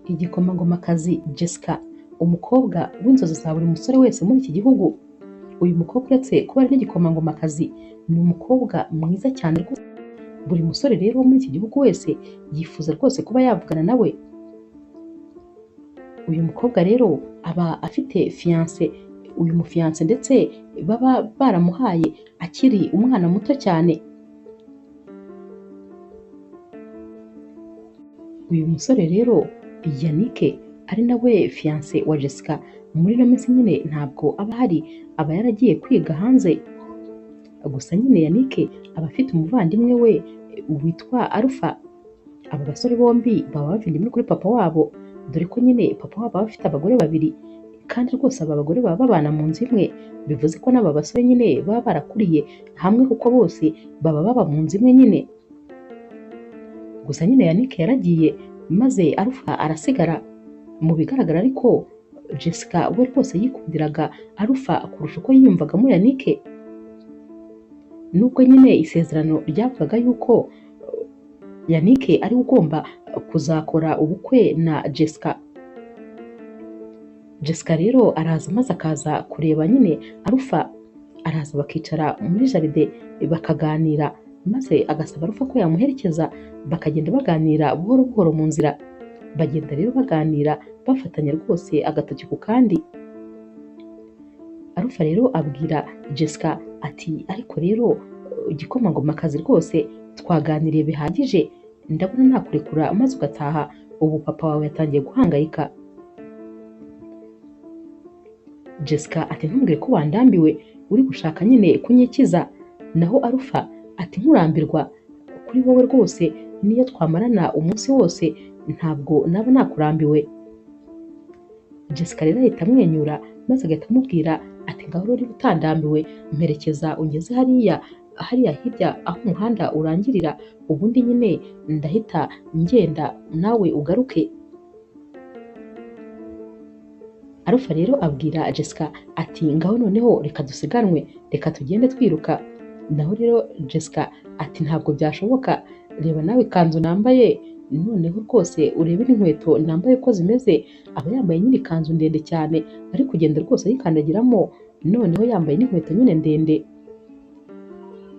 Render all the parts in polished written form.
Igikomangomakazi Jessica, umukobwa w'inzozi za buri musore wese muri iki gihugu. Uyu mukobwa uretse kuba ari n'igikomangomakazi, ni umukobwa mwiza cyane rwose. Buri musore rero wo muri iki gihugu wese yifuza rwose kuba yavugana nawe. Uyu mukobwa rero aba afite fiyanse, uyu mufiyanse ndetse baba baramuhaye akiri umwana muto cyane. Uyu musore rero Yannick ari nawe fiyanse wa Jessica, muri ino minsi nyine ntabwo aba ahari, aba yaragiye kwiga hanze. Gusa nyine Yannick aba afite umuvandimwe we witwa Alpha. Aba basore bombi baba bavindimwe kuri papa wabo, dore ko nyine papa wabo aba afite abagore babiri, kandi rwose aba bagore baba babana mu nzu imwe, bivuze ko n'aba basore nyine baba barakuriye hamwe kuko bose baba baba mu nzu imwe nyine. Gusa nyine Yannick yaragiye maze Alpha arasigara. Mu bigaragara ariko Jessica we rwose yikundiraga Alpha kurusha uko yiyumvagamo Yannick. Nubwo nyine isezerano ryavugaga yuko Yannick ari we ugomba kuzakora ubukwe na Jessica. Jessica rero araza maze akaza kureba nyine Alpha, araza bakicara muri jaride bakaganira, maze agasaba Alpha ko yamuherekeza, bakagenda baganira buhoro buhoro mu nzira. Bagenda rero baganira bafatanya rwose agatoki ku kandi. Alpha rero abwira Jessica ati ariko rero igikomangomakazi rwose twaganiriye bihagije, ndabona nakurekura maze ugataha, ubu papa wawe yatangiye guhangayika. Jessica ati ntumbwire ko wandambiwe, uri gushaka nyine kunyikiza. Naho Alpha ati nkurambirwa kuri wowe rwose, niyo twamarana umunsi wose ntabwo naba nakurambiwe. Jessica rero ahita amwenyura maze agahita amubwira ati ngaho rero niba utandambiwe mperekeza ungeze hariya hariya hirya aho umuhanda urangirira, ubundi nyine ndahita ngenda nawe ugaruke. Alpha rero abwira Jessica ati ngaho noneho reka dusiganwe, reka tugende twiruka. Naho rero Jessica ati ntabwo byashoboka, reba nawe ikanzu nambaye, noneho rwose urebe n'inkweto nambaye uko zimeze. Aba yambaye nyine ikanzu ndende cyane, ari kugenda rwose ayikandagiramo, noneho yambaye n'inkweto nyine ndende.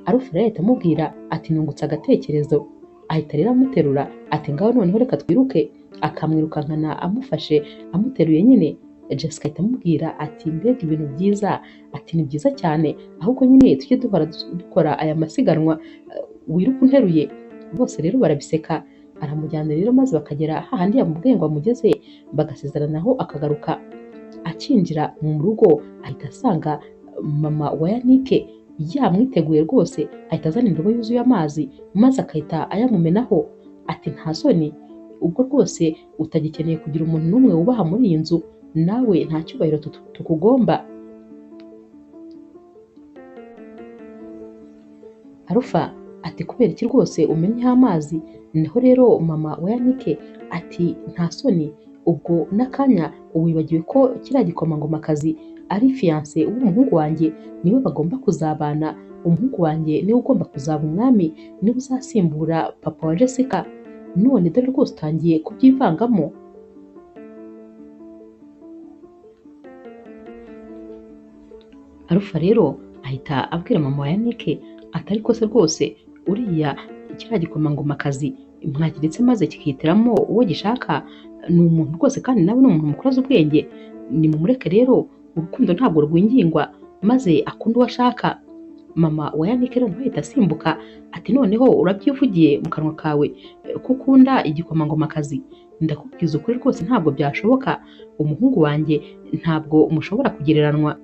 Alpha rero ahita amubwira ati nungutse agatekerezo. Ahita rero amuterura ati ngaho noneho reka twiruke, akamwirukankana amufashe amuteruye nyine. Jessica ahita amubwira ati mbega ibintu byiza, ati ni byiza cyane, ahubwo nyine tujye duhora dukora aya masiganwa, wiruka unteruye. Bose rero barabiseka, aramujyana rero maze bakagera hahandi yamubwiye ngo amugeze, bagasezeranaho akagaruka. Akinjira mu rugo ahita asanga mama wa Yannick yamwiteguye rwose, ahita azana indobo yuzuye amazi maze akahita ayamumenaho, ati nta soni, ubwo rwose utagikeneye kugira umuntu n'umwe wubaha muri iyi nzu, nawe nta cyubahiro tukugomba. Alpha ati kubera iki rwose umennyeho amazi? Naho rero mama wa Yannick ati nta soni, ubwo n'akanya wibagiwe ko kiriya gikomangomakazi ari fiyanse w'umuhungu wanjye, niwe bagomba kuzabana, umuhungu wanjye niwe ugomba kuzaba umwami, niwe uzasimbura papa wa Jessica, none dore rwose utangiye kubyivangamo. Alpha rero ahita abwira mama wa Yannick ati ariko se rwose uriya kiriya gikomangomakazi mwakiritse maze kikihitiramo uwo gishaka, ni umuntu rwose kandi nawe ni umuntu mukuru azi ubwenge, nimumureke rero urukundo ntabwo rwingingwa, maze akunde uwo ashaka. Mama wa Yannick rero nawe ahita asimbuka ati noneho urabyivugiye mu kanwa kawe ko ukunda igikomangomakazi, ndakubwiza ukuri rwose ntabwo byashoboka, umuhungu wanjye ntabwo mushobora kugereranwa,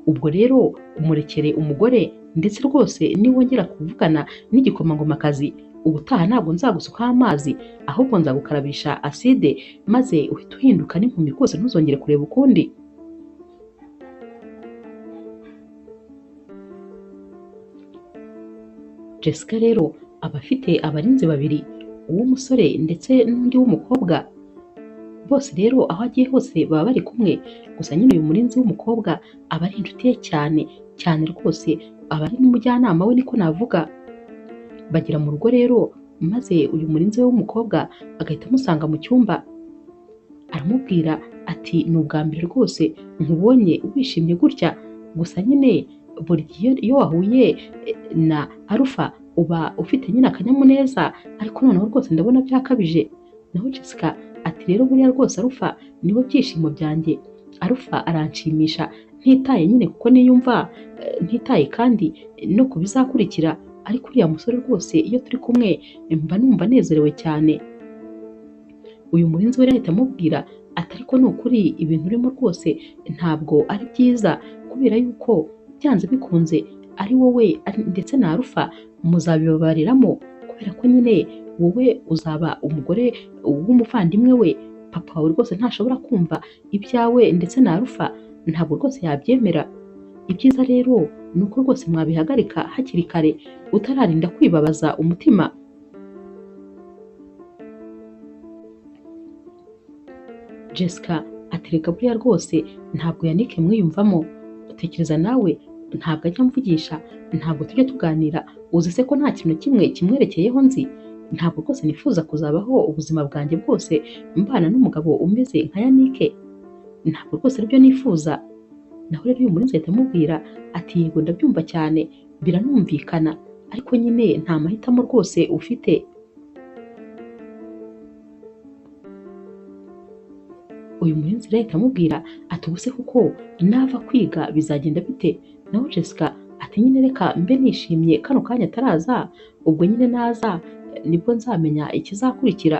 ubwo rero umurekere umugore, ndetse rwose niwongera kuvugana n'igikomangomakazi ubutaha ntabwo nzagusukaho amazi, ahubwo nzagukarabisha aside maze uhite uhinduka n'impumyi rwose ntuzongere kureba ukundi. Jessica rero aba afite abarinzi babiri, uw'umusore ndetse n'undi w'umukobwa. Bose rero aho agiye hose baba bari kumwe, gusa nyine uyu murinzi w'umukobwa aba ari inshuti ye cyane cyane rwose, aba ari n'umujyanama we niko navuga. Bagera mu rugo rero maze uyu murinzi we w'umukobwa agahita amusanga mu cyumba. Aramubwira ati ni ubwa mbere rwose nkubonye wishimye gutya, gusa nyine buri gihe iyo wahuye na Alpha uba ufite nyine akanyamuneza, ariko noneho rwose ndabona byakabije. Naho Jessica ati rero buriya rwose Alpha niwe byishimo byanjye, Alpha aranshimisha ntitaye nyine kuko niyumva, ntitaye kandi no ku bizakurikira, ariko uriya musore rwose iyo turi kumwe mba numva nezerewe cyane. Uyu murinzi we ahita amubwira ati ariko ni ukuri ibintu urimo rwose ntabwo ari byiza, kubera yuko byanze bikunze ari wowe ndetse na Alpha muzabibabariramo, kubera ko nyine wowe uzaba umugore w'umuvandimwe we, papa wawe rwose ntashobora kumva ibyawe ndetse na Alpha ntabwo rwose yabyemera. Ibyiza rero ni uko rwose mwabihagarika hakiri kare utararinda kwibabaza umutima. Jessica atereka buriya rwose ntabwo Yannick mwiyumvamo, utekereza nawe ntabwo ajya amvugisha, ntabwo tujya tuganira, uzi se ko nta kintu kimwe kimwerekeyeho nzi, ntabwo rwose nifuza kuzabaho ubuzima bwanjye bwose mbana n'umugabo umeze nka Yannick, ntabwo rwose aribyo nifuza. Naho rero uyu murinzi ahita amubwira ati yego ndabyumva cyane biranumvikana, ariko nyine nta mahitamo rwose ufite. Uyu murinzi rero ahita amubwira ati ubuse kuko nava kwiga bizagenda bite? Naho Jessica ati nyine reka mbe nishimye kano kanya ataraza, ubwo nyine naza nibwo nzamenya ikizakurikira.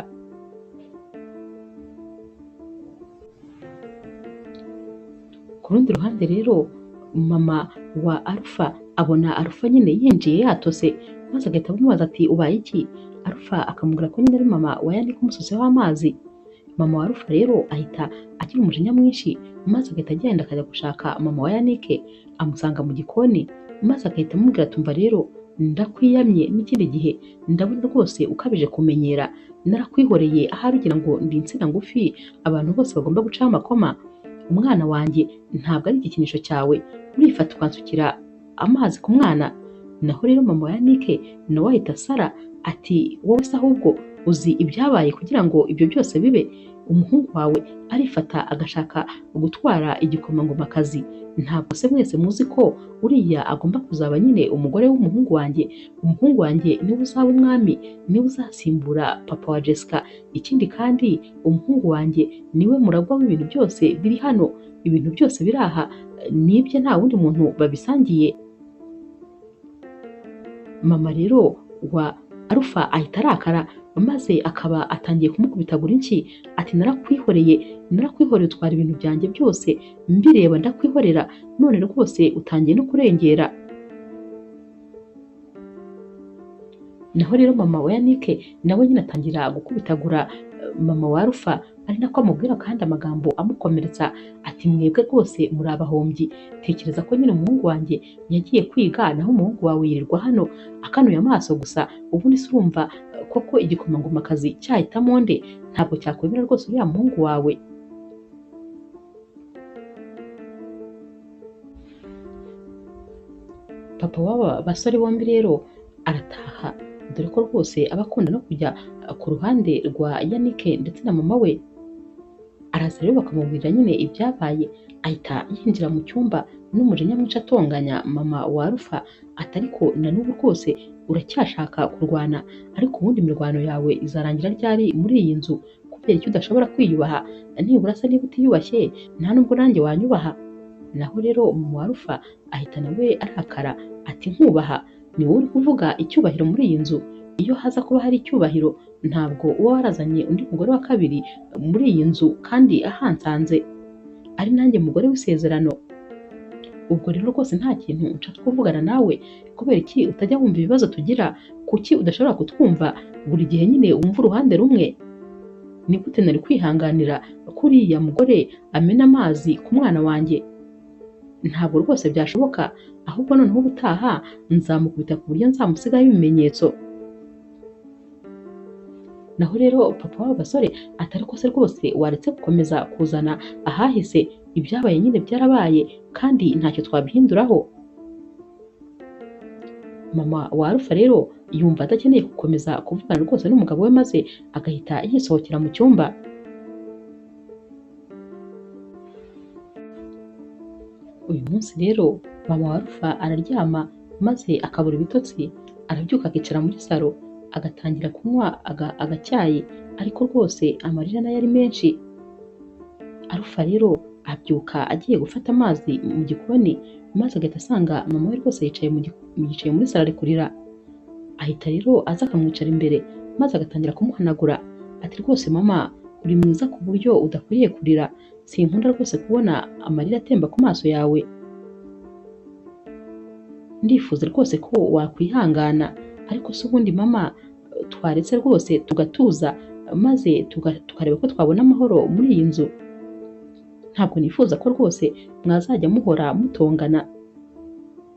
Ku rundi ruhande rero mama wa Alpha abona Alpha nyine yinjiye yatose, maze agahita amubaza ati ubaye iki? Alpha akamubwira ko nyine ari mama wa Yannick umususeho amazi. Mama wa Alpha rero ahita agira umujinya mwinshi, maze agahita agenda akajya gushaka mama wa Yannick, amusanga mu gikoni, maze agahita amubwira ati umva rero ndakwiyamye n'ikindi gihe ndabona rwose ukabije kumenyera, narakwihoreye ahari ugira ngo ndi insina ngufi abantu bose bagomba gucaho amakoma, umwana wanjye ntabwo ari igikinisho cyawe, urifata ukansukira amazi ku mwana. Naho rero mama wa Yannick nawe ahita asara ati wowe se ahubwo uzi ibyabaye kugira ngo ibyo byose bibe? Umuhungu wawe arifata agashaka gutwara igikomangomakazi, ntabwo se mwese muzi ko uriya agomba kuzaba nyine umugore w'umuhungu wanjye? Umuhungu wanjye niwe uzaba umwami, niwe uzasimbura papa wa Jessica, ikindi kandi umuhungu wanjye niwe muragwa w'ibintu byose biri hano, ibintu byose biri aha nibye, nta wundi muntu babisangiye. Mama rero wa Alpha ahita arakara, maze akaba atangiye kumukubitagura inshyi ati narakwihoreye, narakwihoreye utwara ibintu byanjye byose mbireba ndakwihorera, none rwose utangiye no kurengera. Naho rero mama wa Yannick nawe nyine atangira gukubitagura mama wa Alpha, ari nako amubwira kandi amagambo amukomeretsa ati mwebwe rwose muri abahombyi, tekereza ko nyine umuhungu wanjye yagiye kwiga naho umuhungu wawe yirirwa hano akanuye amaso gusa, ubundi se urumva koko igikomangomakazi cyahitamo nde? Ntabwo cyakwemera rwose uriya muhungu wawe. Papa w'aba basore bombi rero arataha, dore ko rwose aba akunda no kujya ku ruhande rwa Yannick ndetse na mama we. Araza rero bakamubwira nyine ibyabaye, ahita yinjira mu cyumba n'umujinya mwinshi atonganya mama wa Alpha ati ariko na n'ubu rwose uracyashaka kurwana, ariko ubundi imirwano yawe izarangira ryari muri iyi nzu? Kubera icyo udashobora kwiyubaha, nibura se niba utiyubashye nta nubwo nanjye wanyubaha. Naho rero mama wa Alpha ahita nawe arakara ati nkubaha, ni wowe uri kuvuga icyubahiro muri iyi nzu? Iyo haza kuba hari icyubahiro ntabwo uba warazanye undi mugore wa kabiri muri iyi nzu kandi ahansanze ari nanjye mugore w'isezerano. Ubwo rero rwose nta kintu nshaka kuvugana nawe, kubera iki utajya wumva ibibazo tugira? Kuki udashobora kutwumva? Buri gihe nyine wumva uruhande rumwe. Ni gute nari kwihanganira ko uriya mugore amena amazi ku mwana wanjye? Ntabwo rwose byashoboka, ahubwo noneho ubutaha nzamukubita ku buryo nzamusigaho ibimenyetso. Naho rero papa w'aba basore ati ariko se rwose waretse gukomeza kuzana ahahise, ibyabaye nyine byarabaye kandi ntacyo twabihinduraho. Mama wa Alpha rero yumva adakeneye gukomeza kuvugana rwose n'umugabo we, maze agahita yisohokera mu cyumba. Uyu munsi rero mama wa Alpha araryama maze akabura ibitotsi, arabyuka akicara muri salo agatangira kunywa agacyayi, ariko rwose amarira nayo ari menshi. Alpha rero abyuka agiye gufata amazi mu gikoni, maze agahita asanga mama we rwose yicaye muri salo ari kurira. Ahita rero aza akamwicara imbere maze agatangira kumuhanagura ati rwose mama uri mwiza ku buryo udakwiriye kurira, sinkunda rwose kubona amarira atemba ku maso yawe, ndifuza rwose ko wakwihangana, ariko se ubundi mama twaretse rwose tugatuza maze tukareba ko twabona amahoro muri iyi nzu, ntabwo nifuza ko rwose mwazajya muhora mutongana.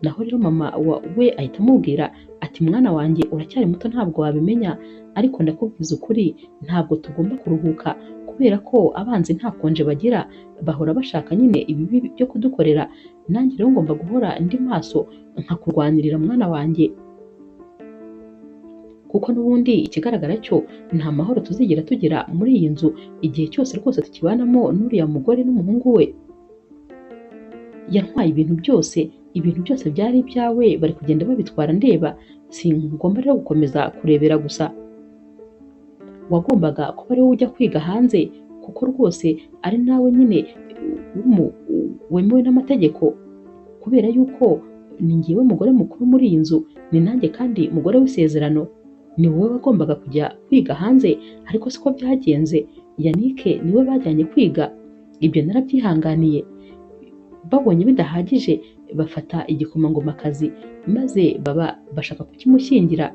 Naho rero mama we ahita amubwira ati mwana wanjye uracyari muto ntabwo wabimenya, ariko ndakubwiza ukuri ntabwo tugomba kuruhuka kubera ko abanzi nta konje bagira, bahora bashaka nyine ibibi byo kudukorera, nanjye rero ngomba guhora ndi maso nkakurwanirira mwana wanjye, kuko n'ubundi ikigaragara cyo nta mahoro tuzigera tugira muri iyi nzu igihe cyose rwose tukibanamo n'uriya mugore n'umuhungu we. Yantwaye ibintu byose, ibintu byose byari ibyawe bari kugenda babitwara ndeba, singomba rero gukomeza kurebera gusa. Wagombaga kuba ari wowe ujya kwiga hanze kuko rwose ari nawe nyine wemewe n'amategeko, kubera yuko ni njyewe mugore mukuru muri iyi nzu, ni nanjye kandi mugore w'isezerano, ni wowe wagombaga kujya kwiga hanze, ariko siko byagenze, Yannick niwe bajyanye kwiga, ibyo narabyihanganiye. Babonye bidahagije bafata igikomangomakazi maze baba bashaka kukimushyingira,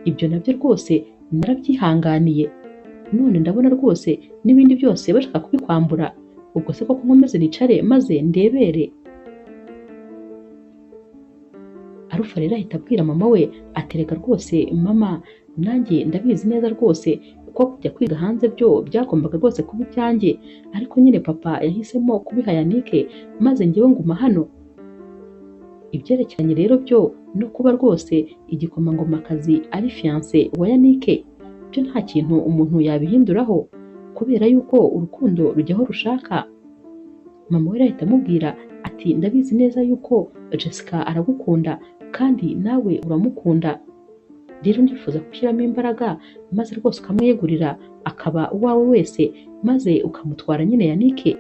ibyo nabyo rwose narabyihanganiye, none ndabona rwose n'ibindi byose bashaka kubikwambura, ubwo se koko nkomeze nicare maze ndebere. Alpha rero ahita abwira mama we atereka rwose mama nanjye ndabizi neza rwose ko kujya kwiga hanze byo byagombaga rwose kuba ibyanjye, ariko nyine papa yahisemo kubiha Yannick maze njyewe nguma hano. Ibyerekeranye rero byo no kuba rwose igikomangomakazi ari fiancé wa Yannick byo nta kintu umuntu yabihinduraho kubera yuko urukundo rujya aho rushaka. Mama we ahita amubwira ati ndabizi neza yuko Jessica aragukunda kandi nawe uramukunda, rero ndifuza gushyiramo imbaraga maze rwose ukamwiyegurira akaba uwawe wese maze ukamutwara nyine Yannick.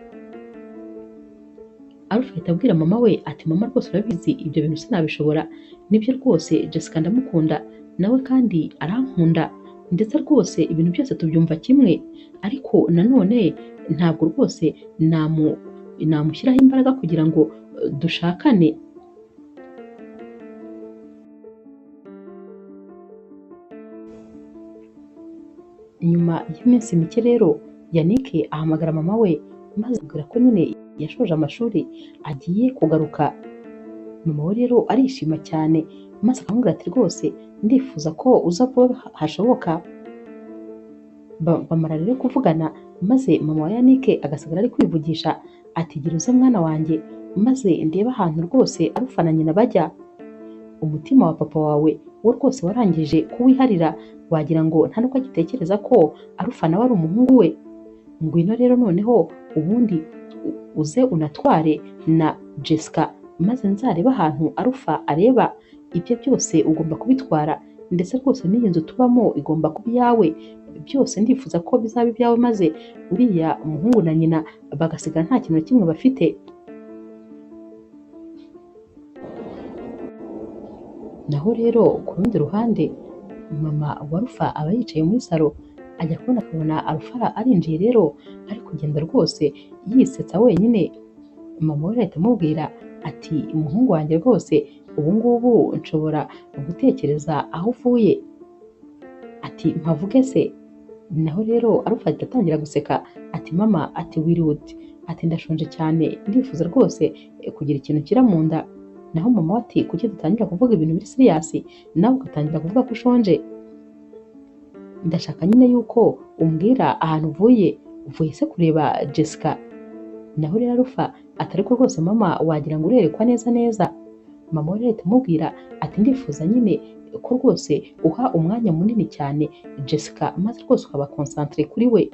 Alpha ahita abwira mama we ati mama rwose urabizi ibyo bintu sinabishobora, nibyo rwose Jessica ndamukunda nawe kandi arankunda, ndetse rwose ibintu byose tubyumva kimwe, ariko nanone ntabwo rwose namushyiraho imbaraga kugira ngo dushakane. Nyuma y'iminsi mike rero Yannick ahamagara mama we maze abwira ko nyine yashoje amashuri agiye kugaruka. Mama we rero arishima cyane maze akamubwira ati rwose ndifuza ko uza vuba hashoboka. Bamara rero kuvugana maze mama wa Yannick agasigara ari kwivugisha ati gira uze mwana wanjye maze ndebe ahantu rwose Alpha na nyina bajya. Umutima wa papa wawe wo rwose warangije kuwiharira, wagira ngo nta nubwo agitekereza ko Alpha nawe ari umuhungu we. Ngwino rero noneho ubundi uze unatware na Jessica maze nzarebe ahantu Alpha areba, ibyo byose ugomba kubitwara, ndetse rwose n'iyi nzu tubamo igomba kuba iyawe, byose ndifuza ko bizaba ibyawe, maze uriya umuhungu na nyina bagasigara nta kintu na kimwe bafite. Naho rero ku rundi ruhande mama wa Alpha aba yicaye muri salo, ajya kubona akabona Alpha arinjiye rero ari kugenda rwose yisetsa wenyine. Mama we ahita amubwira ati umuhungu wanjye rwose ubu ngubu nshobora gutekereza aho uvuye, ati mpavuge se? Naho rero Alpha ahita atangira guseka ati mama, ati wiriwuti, ati ndashonje cyane ndifuza rwose kugira ikintu kira mu nda. Naho mama we ati kuki dutangira kuvuga ibintu biri serious nawe ugatangira kuvuga ko ushonje? Ndashaka nyine yuko umbwira ahantu uvuye, uvuye se kureba Jessica? Naho rero Alpha atari ko rwose mama wagira ngo urerekwa neza neza. Mama we ahita amubwira ati ndifuza nyine ko rwose uha umwanya munini cyane Jessica maze rwose ukaba concentré kuri we.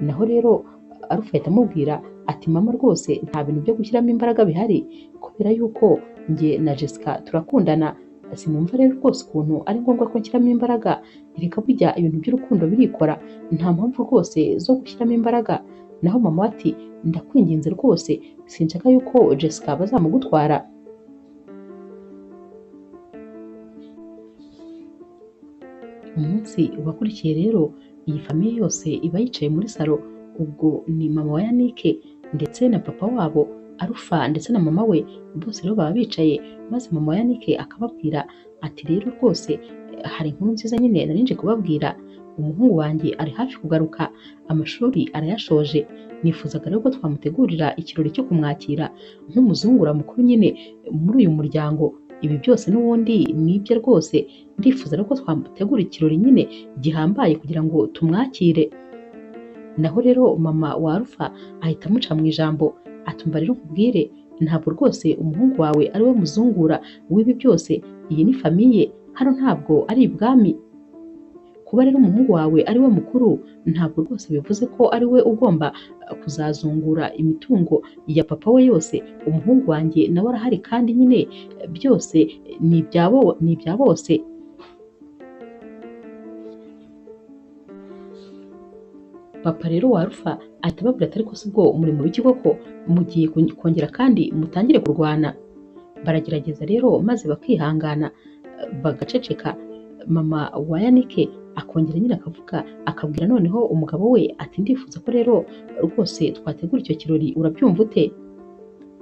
Naho rero Alpha ahita amubwira Ati mama rwose nta bintu byo gushyiramo imbaraga bihari kubera yuko njye na Jessica turakundana, sinumva rero rwose ukuntu ari ngombwa ko nshyiramo imbaraga, reka burya ibintu by'urukundo birikora, nta mpamvu rwose zo gushyiramo imbaraga. Naho mama we ati ndakwinginze rwose sinshaka yuko Jessica bazamugutwara. Umunsi wakurikiye rero iyi famiye yose iba yicaye muri salo, ubwo ni mama wa Yannick ndetse na papa wabo Alpha ndetse na mama we, bose rero baba bicaye, maze mama wa Yannick akababwira ati rero rwose hari inkuru nziza nyine nari nje kubabwira, umuhungu wanjye ari hafi kugaruka, amashuri arayashoje, nifuzaga rero ko twamutegurira ikirori cyo kumwakira nk'umuzungura mukuru nyine muri uyu muryango, ibi byose n'ubundi ni ibye rwose, ndifuza rero ko twamutegura ikirori nyine gihambaye kugira ngo tumwakire. Naho rero mama wa Alpha ahita amuca mu ijambo atumva rero nkubwire, ntabwo rwose umuhungu wawe ari we muzungura w'ibi byose, iyi ni famiye, hano ntabwo ari ibwami. Kuba rero umuhungu wawe ari we mukuru ntabwo rwose bivuze ko ari we ugomba kuzazungura imitungo ya papa we yose, umuhungu wanjye nawe arahari kandi nyine byose ni ibya bose. Papa rero wa Alpha ahita ababwira ati ariko si ubwo muri mu biki koko, mugiye kongera kandi mutangire kurwana. Baragerageza rero maze bakihangana bagaceceka. Mama wa Yannick akongera nyine akavuga akabwira noneho umugabo we ati ndifuza ko rero rwose twategura icyo kirori, urabyumva ute?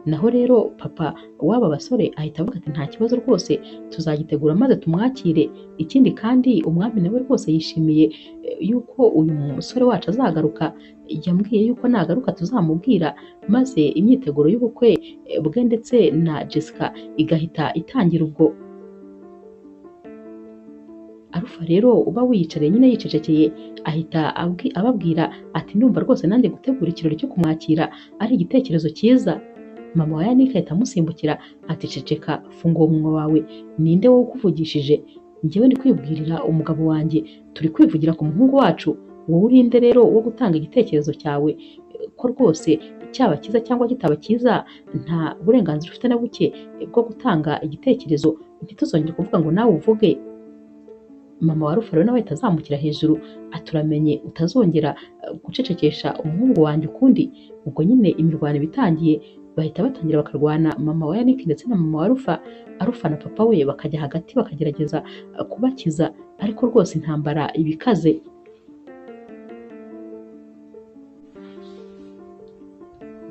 Naho rero papa w'aba basore ahita avuga ati nta kibazo rwose tuzagitegura maze tumwakire. Ikindi kandi umwami nawe rwose yishimiye yuko uyu musore wacu azagaruka, yambwiye yuko nagaruka tuzamubwira, maze imyiteguro y'ubukwe bwe ndetse na Jessica igahita itangira ubwo. Alpha rero uba wiyicariye nyine yicecekeye ahita ababwira ati ndumva rwose nanjye gutegura ikirori cyo kumwakira ari igitekerezo cyiza. Mama wa Yannick ahita amusimbukira ati ceceka, funga uwo munwa wawe, ninde wowe ukuvugishije? Njyewe ndi kwibwirira umugabo wanjye, turi kwivugira ku muhungu wacu, wowe urinde rero wo gutanga igitekerezo cyawe ko rwose cyaba cyiza cyangwa kitaba cyiza, nta burenganzira ufite na buke bwo gutanga igitekerezo, ntituzongere kuvuga ngo nawe uvuge. Mama wa Alpha rero nawe ahita azamukira hejuru aturamenye utazongera gucecekesha umuhungu wanjye ukundi. Ubwo nyine imirwano iba itangiye, bahita batangira bakarwana, mama wa Yannick ndetse na mama wa Alpha, Alpha na papa we bakajya hagati bakagerageza kubakiza, ariko rwose intambara iba ikaze.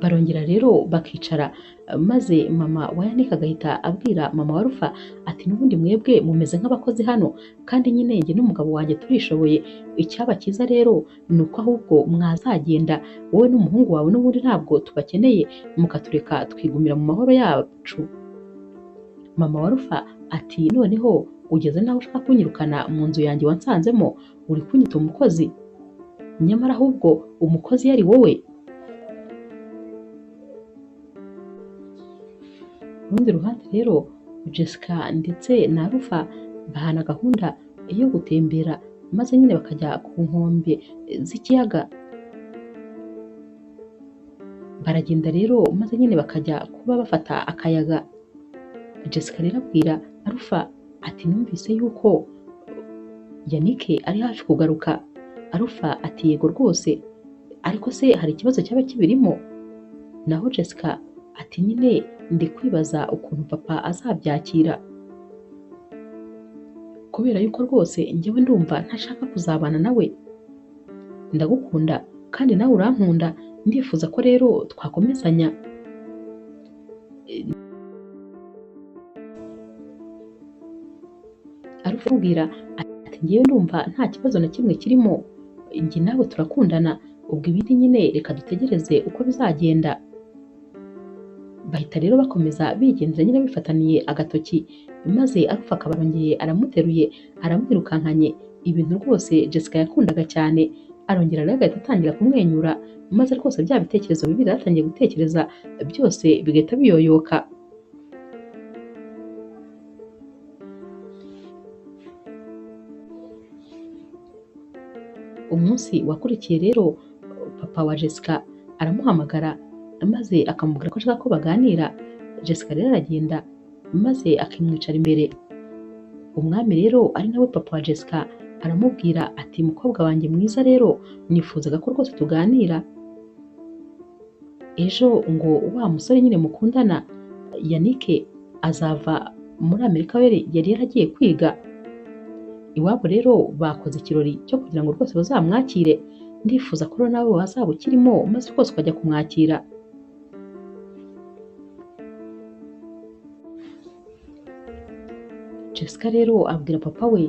Barongera rero bakicara, maze mama wa Yannick agahita abwira mama wa Alpha ati n'ubundi mwebwe mumeze nk'abakozi hano, kandi nyine njye n'umugabo wanjye turishoboye, icyaba cyiza rero ni uko ahubwo mwazagenda, wowe n'umuhungu wawe n'ubundi ntabwo tubakeneye, mukatureka twigumira mu mahoro yacu. Mama wa Alpha ati noneho ugeze naho ushaka kunyirukana mu nzu yanjye wansanzemo, uri kunyita umukozi, nyamara ahubwo umukozi yari wowe. Ku rundi ruhande rero Jessica ndetse na Alpha bahana gahunda yo gutembera, maze nyine bakajya ku nkombe z'ikiyaga. Baragenda rero maze nyine bakajya kuba bafata akayaga. Jessica rero abwira Alpha ati numvise yuko Yannick ari hafi kugaruka. Alpha ati yego rwose, ariko se hari ikibazo cyaba kibirimo? Naho Jessica ati nyine ndi kwibaza ukuntu papa azabyakira, kubera yuko rwose njyewe ndumva ntashaka kuzabana nawe, ndagukunda kandi nawe urankunda, ndifuza ko rero twakomezanya. Alpha amubwira ati njyewe ndumva nta kibazo na kimwe kirimo, njye nawe turakundana, ubwo ibindi nyine reka dutegereze uko bizagenda. Bahita rero bakomeza bigendera nyine bifataniye agatoki, maze Alpha akaba arongeye aramuteruye aramwirukankanye, ibintu rwose Jessica yakundaga cyane. Arongera rero agahita atangira kumwenyura, maze rwose bya bitekerezo bibi yari atangiye gutekereza byose bigahita biyoyoka. Umunsi wakurikiye rero papa wa Jessica aramuhamagara maze akamubwira ko ashaka ko baganira. Jessica rero aragenda maze akimwicara imbere. Umwami rero ari nawe papa wa Jessica aramubwira ati mukobwa wanjye mwiza rero nifuzaga ko rwose tuganira. Ejo ngo wa musore nyine mukundana Yannick azava muri Amerika we yari yaragiye kwiga. Iwabo rero bakoze ikirori cyo kugira ngo rwose bazamwakire, ndifuza ko nawe wazaba ukirimo maze rwose ukajya kumwakira. Jessica rero abwira papa we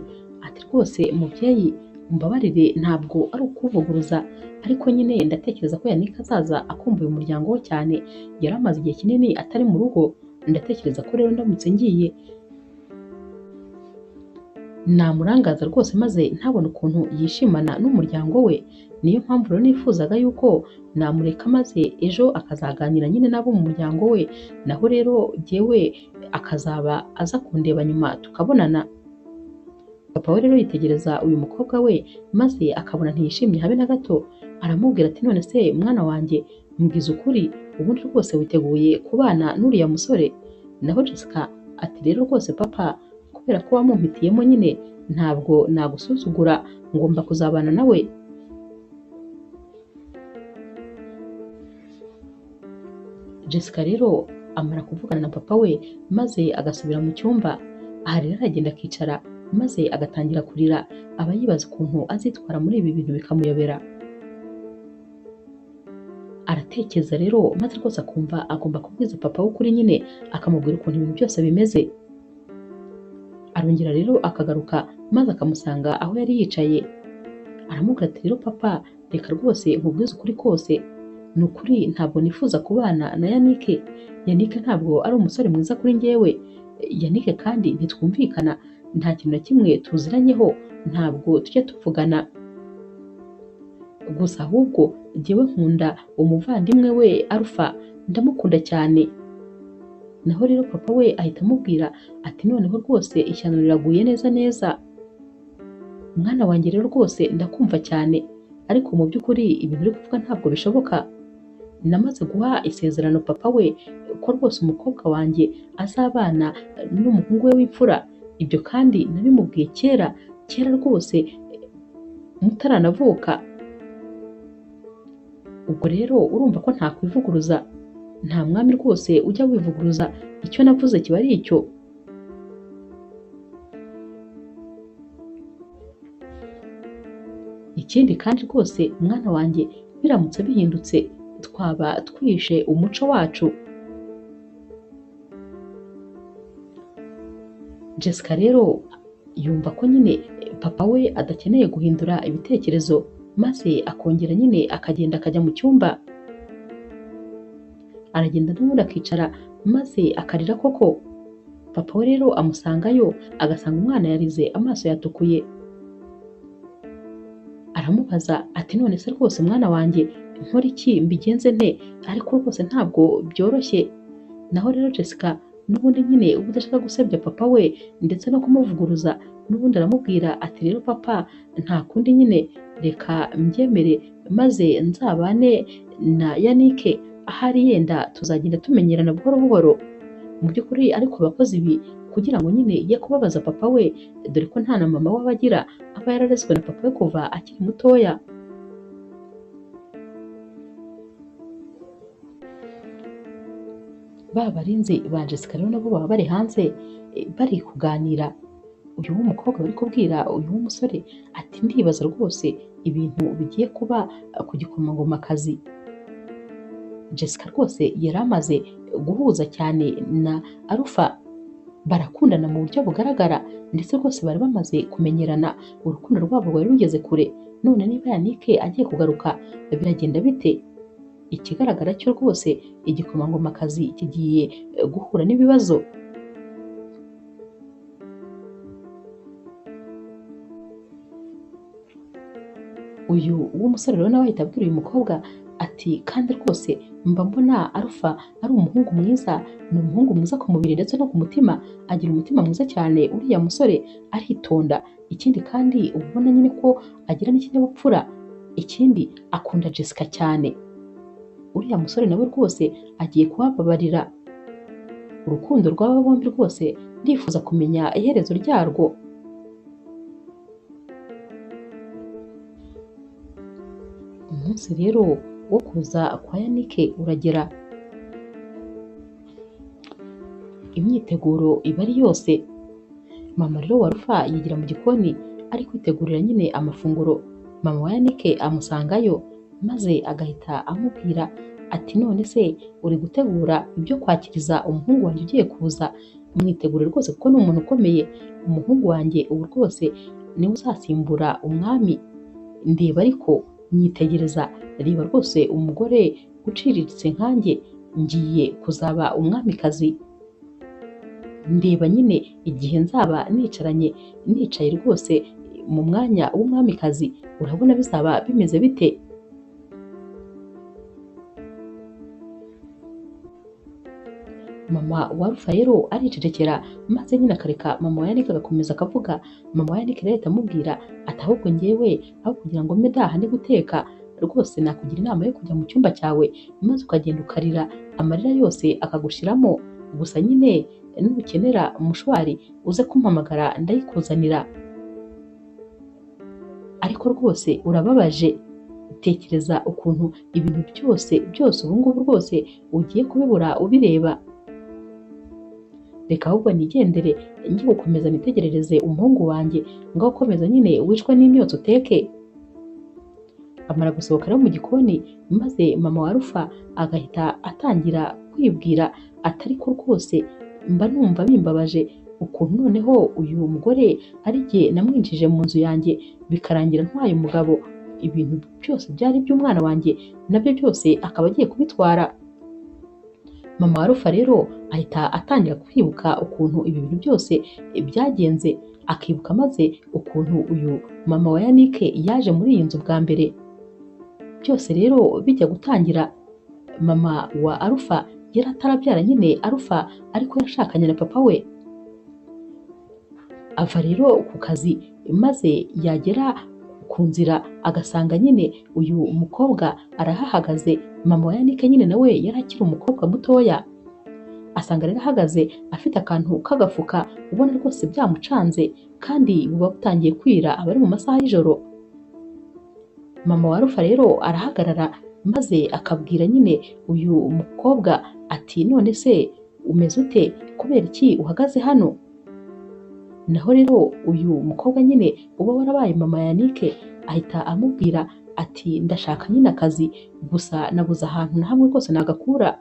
ati rwose mubyeyi umbabarire ntabwo ari ukuvuguruza, ariko nyine ndatekereza ko Yannick azaza akumbuye umuryango we cyane, yari amaze igihe kinini atari mu rugo, ndatekereza ko rero ndamutse ngiye namurangaza rwose maze ntabone ukuntu yishimana n'umuryango we. Niyo mpamvu rero nifuzaga yuko namureka maze ejo akazaganira nyine n'abo mu muryango we, naho rero jyewe akazaba aza kundeba nyuma tukabonana. Papa we rero yitegereza uyu mukobwa we maze akabona ntiyishimye habe na gato, aramubwira ati none se mwana wanjye mbwiza ukuri, ubundi rwose witeguye kubana n'uriya musore? Naho Jessica ati rero rwose papa, kubera ko wamumpitiyemo nyine ntabwo nagusuzugura, ngomba kuzabana nawe. Jessica rero amara kuvugana na papa we maze agasubira mu cyumba. Aha rero aragenda akicara maze agatangira kurira, aba yibaza ukuntu azitwara muri ibi bintu bikamuyobera. Aratekereza rero maze rwose akumva agomba kubwiza papa we ukuri nyine, akamubwira ukuntu ibintu byose bimeze. Arongera rero akagaruka maze akamusanga aho yari yicaye, aramubwira ati rero papa reka rwose nkubwize ukuri kose, ni ukuri ntabwo nifuza kubana na Yannick. Yannick ntabwo ari umusore mwiza kuri njyewe, Yannick kandi ntitwumvikana, nta kintu na kimwe tuziranyeho, ntabwo tujya tuvugana, gusa ahubwo njyewe nkunda umuvandimwe we Alpha, ndamukunda cyane. Naho rero papa we ahita amubwira ati noneho rwose ishyano riraguye neza neza, mwana wanjye rero rwose ndakumva cyane, ariko mu by'ukuri ibintu uri kuvuga ntabwo bishoboka. Namaze guha isezerano papa we ko rwose umukobwa wanjye azabana n'umuhungu we w'imfura, ibyo kandi nabimubwiye kera kera rwose mutaranavuka. Ubwo rero urumva ko ntakwivuguruza, nta mwami rwose ujya wivuguruza, icyo navuze kiba ari icyo. Ikindi kandi rwose mwana wanjye biramutse bihindutse twaba twishe umuco wacu. Jessica rero yumva ko nyine papa we adakeneye guhindura ibitekerezo, maze akongera nyine akagenda akajya mu cyumba. Aragenda n'ubundi akicara maze akarira koko. Papa we rero amusangayo agasanga umwana yarize amaso yatukuye. Aramubaza ati none se rwose mwana wanjye nkora iki, mbigenze nte? Ariko rwose ntabwo byoroshye. Naho rero Jessica n'ubundi nyine uba udashaka gusebya papa we ndetse no kumuvuguruza, n'ubundi aramubwira ati rero papa nta kundi nyine reka mbyemere maze nzabane na Yannick, ahari yenda tuzagenda tumenyerana buhoro buhoro. Mu by'ukuri ariko bakoze ibi kugira ngo nyine ye kubabaza papa we, dore ko nta na mama we aba agira, aba yararezwe na papa we kuva akiri mutoya. Ba barinzi ba Jessica rero nabo baba bari hanze bari kuganira. Uyu w'umukobwa bari kubwira uyu w'umusore ati ndibaza rwose ibintu bigiye kuba ku gikomangomakazi. Jessica rwose yari amaze guhuza cyane na Alpha, barakundana mu buryo bugaragara, ndetse rwose bari bamaze kumenyerana, urukundo rwabo rwari rugeze kure. None niba Yannick agiye kugaruka biragenda bite? Ikigaragara cyo rwose igikomangomakazi kigiye guhura n'ibibazo. Uyu w'umusore rero nawe ahita abwira uyu mukobwa ati kandi rwose mba mbona Alpha ari umuhungu mwiza, ni umuhungu mwiza ku mubiri ndetse no ku mutima, agira umutima mwiza cyane uriya musore, aritonda, ikindi kandi uba ubona nyine ko agira n'ikinyabupfura, ikindi akunda Jessica cyane. Uriya musore nawe rwose agiye kuhababarira. Urukundo rw'aba bombi rwose ndifuza kumenya iherezo ryarwo. Umunsi rero wo kuza kwa Yannick uragera, imyiteguro iba ari yose. Mama rero wa Rufa yigira mu gikoni ari kwitegurira nyine amafunguro. Mama wa Yannick amusangayo maze agahita amubwira ati none se uri gutegura ibyo kwakiriza umuhungu wanjye ugiye kuza? Mwitegure rwose kuko ni umuntu ukomeye, umuhungu wanjye ubu rwose niwe uzasimbura umwami. Ndeba ariko nyitegereza, reba rwose umugore uciriritse nkanjye ngiye kuzaba umwamikazi. Ndeba nyine igihe nzaba nicaranye nicaye rwose mu mwanya w'umwamikazi, urabona bizaba bimeze bite? Mama wa Rufa rero aricecekera maze nyine akareka mama wa Yannick agakomeza akavuga. Mama wa Yannick rero ahita amubwira ati ahubwo njyewe aho kugira ngo mbe ndaha ndi guteka rwose nakugira inama yo kujya mu cyumba cyawe maze ukagenda ukarira amarira yose akagushiramo, gusa nyine nukenera mushwari uze kumpamagara ndayikuzanira. Ariko rwose urababaje, tekereza ukuntu ibintu byose byose ubu ngubu rwose ugiye kubibura ubireba. Reka ahubwo nigendere njye gukomeza nitegerereze umuhungu wanjye, ngaho komeza nyine wicwe n'imyotsi uteke. Amara gusohoka rero mu gikoni maze mama wa Rufa agahita atangira kwibwira ati ariko rwose mba numva bimbabaje ukuntu noneho uyu mugore ari jye namwinjije mu nzu yanjye bikarangira ntwaye umugabo, ibintu byose byari iby'umwana wanjye nabyo byose akaba agiye kubitwara. Mama wa Rufa rero ahita atangira kwibuka ukuntu ibi bintu byose byagenze, akibuka maze ukuntu uyu mama wa Yannick yaje muri iyi nzu bwa mbere. Byose rero bijya gutangira mama wa Arufa yari atarabyara nyine Arufa, ariko yashakanye na papa we. Ava rero ku kazi maze yagera ku nzira agasanga nyine uyu mukobwa arahahagaze. Mama wa Yannick nyine nawe yari akiri umukobwa mutoya, asanga rero ahagaze afite akantu k'agafuka ubona rwose byamucanze kandi buba butangiye kwira, aba ari mu masaha y'ijoro. Mama wa Rufa rero arahagarara maze akabwira nyine uyu mukobwa ati none se umeze ute, kubera iki uhagaze hano? Naho rero uyu mukobwa nyine uba warabaye mama Yannick ahita amubwira ati ndashaka nyine akazi gusa nabuze ahantu na hamwe rwose nagakura,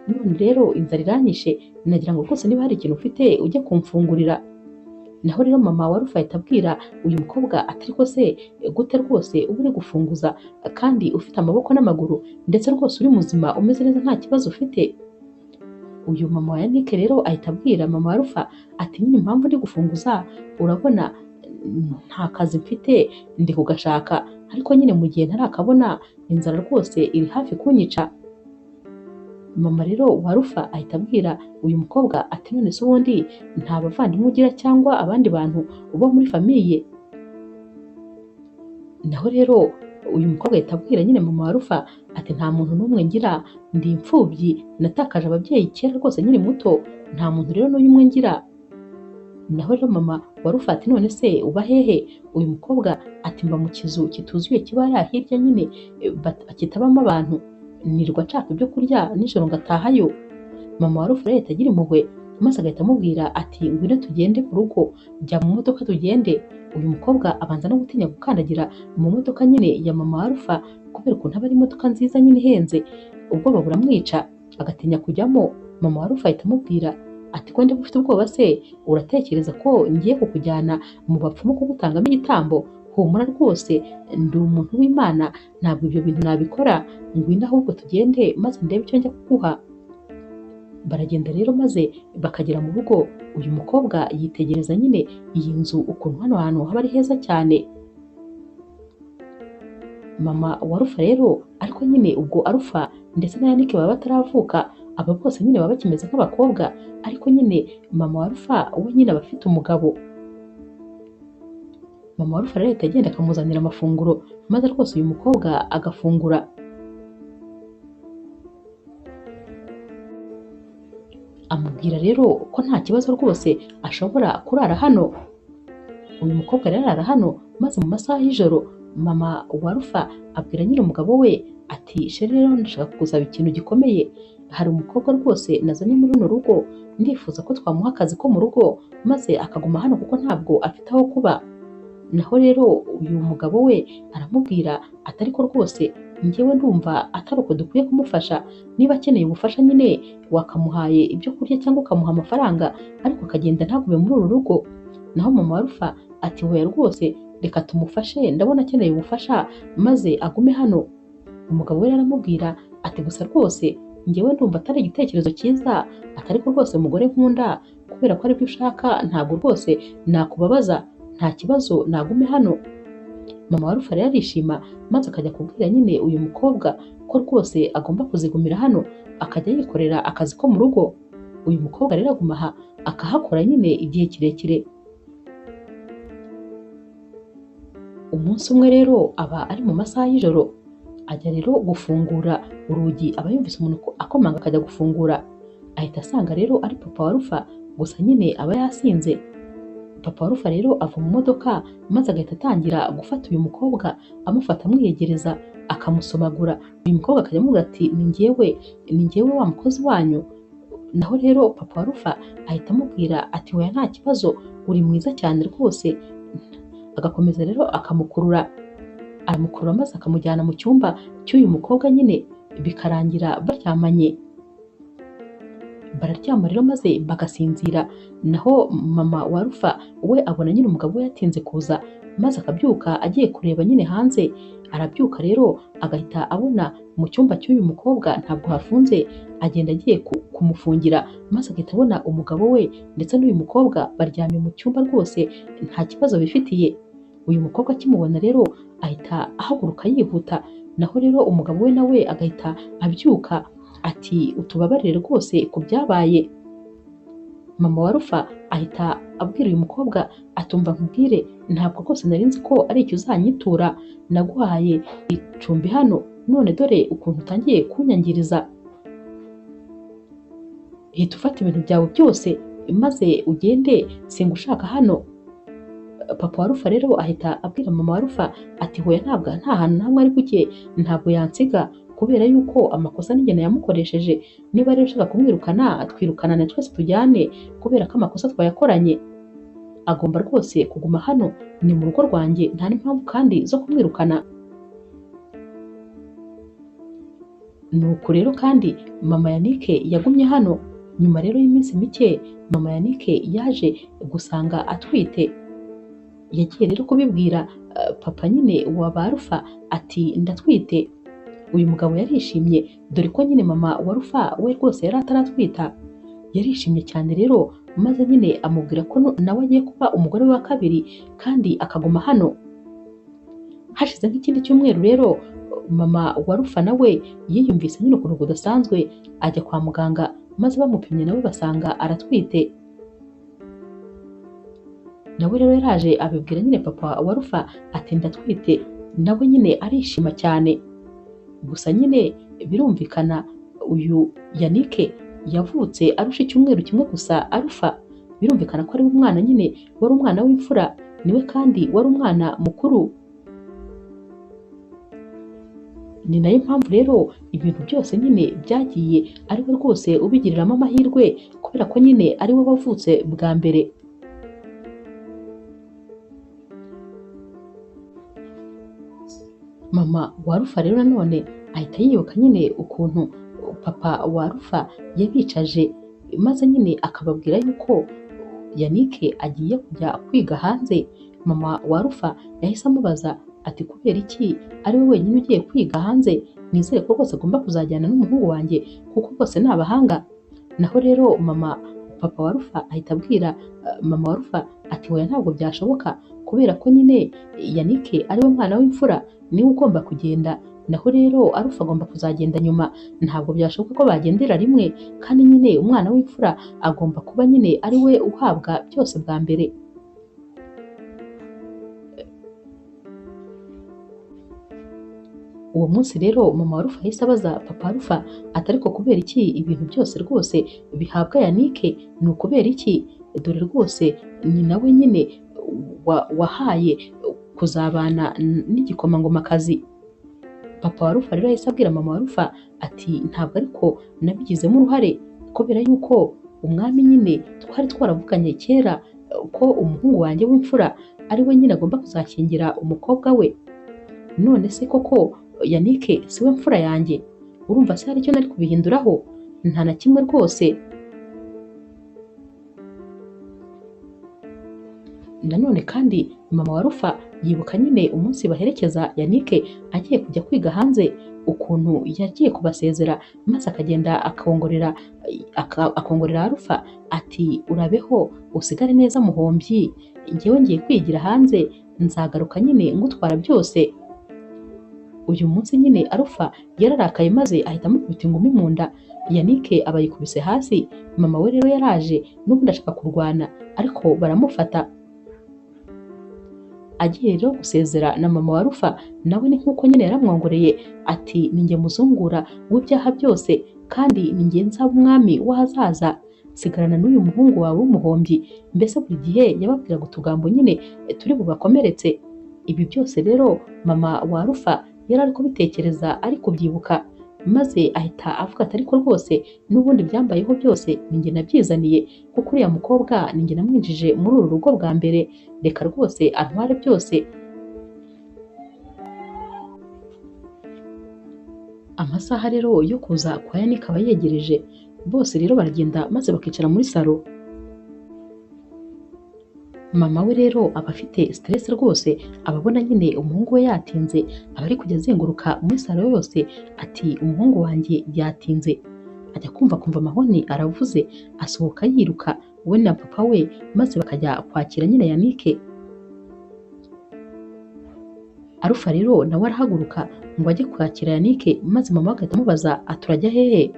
none rero inzara iranyishe, nagira ngo rwose niba hari ikintu ufite ujye kumfungurira. Naho rero mama wa Rufa ahita abwira uyu mukobwa ati ariko se gute rwose uba uri gufunguza kandi ufite amaboko n'amaguru ndetse rwose uri muzima umeze neza nta kibazo ufite. Uyu mama wa Yannick rero ahita abwira mama wa Rufa ati nyine impamvu ndi gufunguza urabona nta kazi mfite ndi kugashaka, ariko nyine mu gihe ntarakabona inzara rwose iri hafi kunyica. Mama rero wa Rufa ahita abwira uyu mukobwa ati none se ubundi nta bavandimwe ugira cyangwa abandi bantu uba muri famiye? Naho rero uyu mukobwa ahita abwira nyine mama wa Rufa ati nta muntu n'umwe ngira, ndi imfubyi, natakaje ababyeyi kera rwose nkiri muto, nta muntu rero n'uyu umwe ngira. Naho rero mama wa Rufa ati none se uba hehe? Uyu mukobwa ati mba mu kizu kituzuye kiba hariya hirya nyine kitabamo abantu, nirwa nshaka ibyo kurya nijoro ngatahayo. Mama wa Rufa rero ahita agira impuhwe maze agahita amubwira ati ngwino tugende mu rugo, jya mu modoka tugende. Uyu mukobwa abanza no gutinya gukandagira mu modoka nyine ya mama wa Rufa kubera ukuntu aba ari imodoka nziza nyine ihenze, ubwoba buramwica agatinya kujyamo. Mama wa Rufa ahita amubwira ati ko ndeba ufite ubwoba se, uratekereza ko ngiye kukujyana mu bapfumu kugutangamo igitambo? Humura rwose ndi umuntu w'Imana, ntabwo ibyo bintu nabikora, ngwino ahubwo tugende maze ndebe icyo njya kuguha. Baragenda rero maze bakagera mu rugo. Uyu mukobwa yitegereza nyine iyi nzu ukuntu hano hantu haba ari heza cyane. Mama wa Rufa rero ariko nyine ubwo Arufa ndetse na Yannick baba bataravuka, aba bose nyine baba bakimeze nk'abakobwa, ariko nyine mama wa Rufa we nyine aba afite umugabo. Mama wa Rufa rero ahita agenda akamuzanira amafunguro maze rwose uyu mukobwa agafungura. Amubwira rero ko nta kibazo rwose ashobora kurara hano. Uyu mukobwa rero arara hano, maze mu masaha y'ijoro mama wa Rufa abwira nyine umugabo we ati chéri rero ndashaka kugusaba ikintu gikomeye, hari umukobwa rwose nazanye muri runo rugo, ndifuza ko twamuha akazi ko mu rugo maze akaguma hano kuko ntabwo afite aho kuba. Naho rero uyu mugabo we aramubwira ati ariko rwose njyewe ndumva atari uko dukwiye kumufasha, niba akeneye ubufasha nyine wakamuhaye ibyo kurya cyangwa ukamuha amafaranga ariko akagenda ntagume muri uru rugo. Naho mama wa Rufa ati hoya rwose reka tumufashe, ndabona akeneye ubufasha maze agume hano. Umugabo we aramubwira ati gusa rwose njyewe ndumva atari igitekerezo cyiza, atari ko rwose mugore nkunda, kubera ko aribyo ushaka ntabwo rwose nakubabaza, nta kibazo nagume hano. Mama wa Rufa rero arishima maze akajya kubwira nyine uyu mukobwa ko rwose agomba kuzigumira hano akajya yikorera akazi ko mu rugo. Uyu mukobwa rero aguma aha akahakora nyine igihe kirekire. Umunsi umwe rero aba ari mu masaha y'ijoro, ajya rero gufungura urugi, aba yumvise umuntu akomanga akajya gufungura, ahita asanga rero ari papa wa Rufa, gusa nyine aba yasinze. Papa wa Rufa rero ava mu modoka maze agahita atangira gufata uyu mukobwa, amufata amwiyegereza akamusomagura. Uyu mukobwa akajya amubwira ati ni njyewe wa mukozi wanyu. Naho rero papa wa Rufa ahita amubwira ati oya nta kibazo, uri mwiza cyane rwose. Agakomeza rero akamukurura, aramukurura maze akamujyana mu cyumba cy'uyu mukobwa nyine, bikarangira baryamanye. Bararyama rero maze bagasinzira. Naho mama wa Rufa we abona nyine umugabo we yatinze kuza, maze akabyuka agiye kureba nyine hanze. Arabyuka rero agahita abona mu cyumba cy'uyu mukobwa ntabwo hafunze, agenda agiye kumufungira, maze agahita abona umugabo we ndetse n'uyu mukobwa baryamye mu cyumba rwose nta kibazo bifitiye. Uyu mukobwa akimubona rero ahita ahaguruka yihuta, naho rero umugabo we nawe agahita abyuka ati utubabarire rwose ku byabaye. Mama wa Rufa ahita abwira uyu mukobwa atumva nkubwire, ntabwo rwose nari nzi ko ari icyo uzanyitura, naguhaye icumbi hano none dore ukuntu utangiye kunyangiriza. Hita ufata ibintu byawe byose maze ugende, singushaka hano. Papa wa Rufa rero ahita abwira mama wa Rufa ati hoya ntabwo nta hantu na hamwe ari buke, ntabwo yansiga kubera yuko amakosa n'ingeno yamukoresheje, niba rero ushaka kumwirukana twirukanane twese tujyane kubera ko amakosa twayakoranye, agomba rwose kuguma hano, ni mu rugo rwanjye nta n'impamvu kandi zo kumwirukana. Nuko rero kandi mama Yannick yagumye hano. Nyuma rero y'iminsi mike mama Yannick yaje gusanga atwite. Yagiye rero kubibwira papa nyine wa ba Rufa ati ndatwite. Uyu mugabo yarishimye dore ko nyine mama wa Rufa we rwose yari ataratwita. Yarishimye cyane rero maze nyine amubwira ko nawe agiye kuba umugore we wa kabiri kandi akaguma hano. Hashize nk'ikindi cyumweru rero mama wa Rufa nawe yiyumvise nyine ukuntu kudasanzwe, ajya kwa muganga maze bamupimye nawe basanga aratwite. Nawe rero yaraje abibwira nyine papa wa Rufa ati ndatwite, nawe nyine arishima cyane. Gusa nyine birumvikana uyu Yannick yavutse arusha icyumweru kimwe gusa Arufa, birumvikana ko ari umwana nyine wari umwana w'imfura, niwe kandi wari umwana mukuru. Ni nayo mpamvu rero ibintu byose nyine byagiye ari we rwose ubigiriramo amahirwe kubera ko nyine ari we wavutse bwa mbere. Mama wa Rufa rero nanone ahita yibuka nyine ukuntu papa wa Rufa yabicaje, maze nyine akababwira yuko Yannick agiye kujya kwiga hanze. Mama wa Rufa yahise amubaza ati kubera iki ari we wenyine ugiye kwiga hanze, nizere ko rwose agomba kuzajyana n'umuhungu wanjye kuko bose ni abahanga. Naho rero mama papa wa Rufa ahita abwira mama wa Rufa ati oya ntabwo byashoboka kubera ko nyine Yannick ari we mwana w'imfura, niwe ugomba kugenda, naho rero Arufa agomba kuzagenda nyuma, ntabwo byashoboka ko bagendera rimwe kandi nyine umwana w'imfura agomba kuba nyine ari we uhabwa byose bwa mbere. Uwo munsi rero mama wa Rufa yahise abaza papa Rufa ati ariko kubera iki ibintu byose rwose bihabwa Yannick, ni ukubera iki? Dore rwose ni nawe nyine wahaye kuzabana n'igikomangomakazi. Papa wa Rufa rero yahise abwira mama wa Rufa ati ntabwo ariko nabigizemo uruhare, kubera yuko umwami nyine twari twaravuganye kera ko umuhungu wanjye w'imfura ari we nyine agomba kuzashyingira umukobwa we. None se koko Yannick si we mfura yanjye? Urumva se hari icyo nari kubihinduraho? Nta na kimwe rwose. Nanone kandi mama wa Rufa yibuka nyine umunsi baherekeza Yannick agiye kujya kwiga hanze, ukuntu yagiye kubasezera maze akagenda akongorera Rufa ati urabeho usigare neza muhombyi, njyewe ngiye kwigira hanze nzagaruka nyine ngutwara byose. Uyu munsi nyine Arufa yararakaye maze ahita amukubita ingumi mu nda, Yannick aba yikubise hasi. Mama we rero yaraje n'ubundi ashaka kurwana ariko baramufata. Agiye rero gusezera na mama wa Rufa nawe ni nk'uko nyine yaramwongoreye ati ni njye muzungura w'ibyaha byose kandi ni njye nzaba umwami w'ahazaza, sigarana n'uyu muhungu wawe w'umuhombyi. Mbese buri gihe yababwiraga utugambo nyine turi bubakomeretse. Ibi byose rero mama wa Rufa yari ari kubitekereza ari kubyibuka, maze ahita avuga ati ariko rwose n'ubundi byambayeho byose ni njye nabyizaniye, kuko uriya mukobwa ni njye namwinjije muri uru rugo bwa mbere, reka rwose antware byose. Amasaha rero yo kuza kwa Yannick aba yegereje, bose rero baragenda maze bakicara muri salo. Mama we rero aba afite stress rwose, aba abona nyine umuhungu we yatinze, aba ari kujya azenguruka muri salo yose ati umuhungu wanjye yatinze. Ajya kumva kumva amahoni aravuze, asohoka yiruka we na papa we, maze bakajya kwakira nyine Yannick. Arufa rero nawe arahaguruka ngo ajye kwakira Yannick, maze mama we agahita amubaza ati urajya hehe?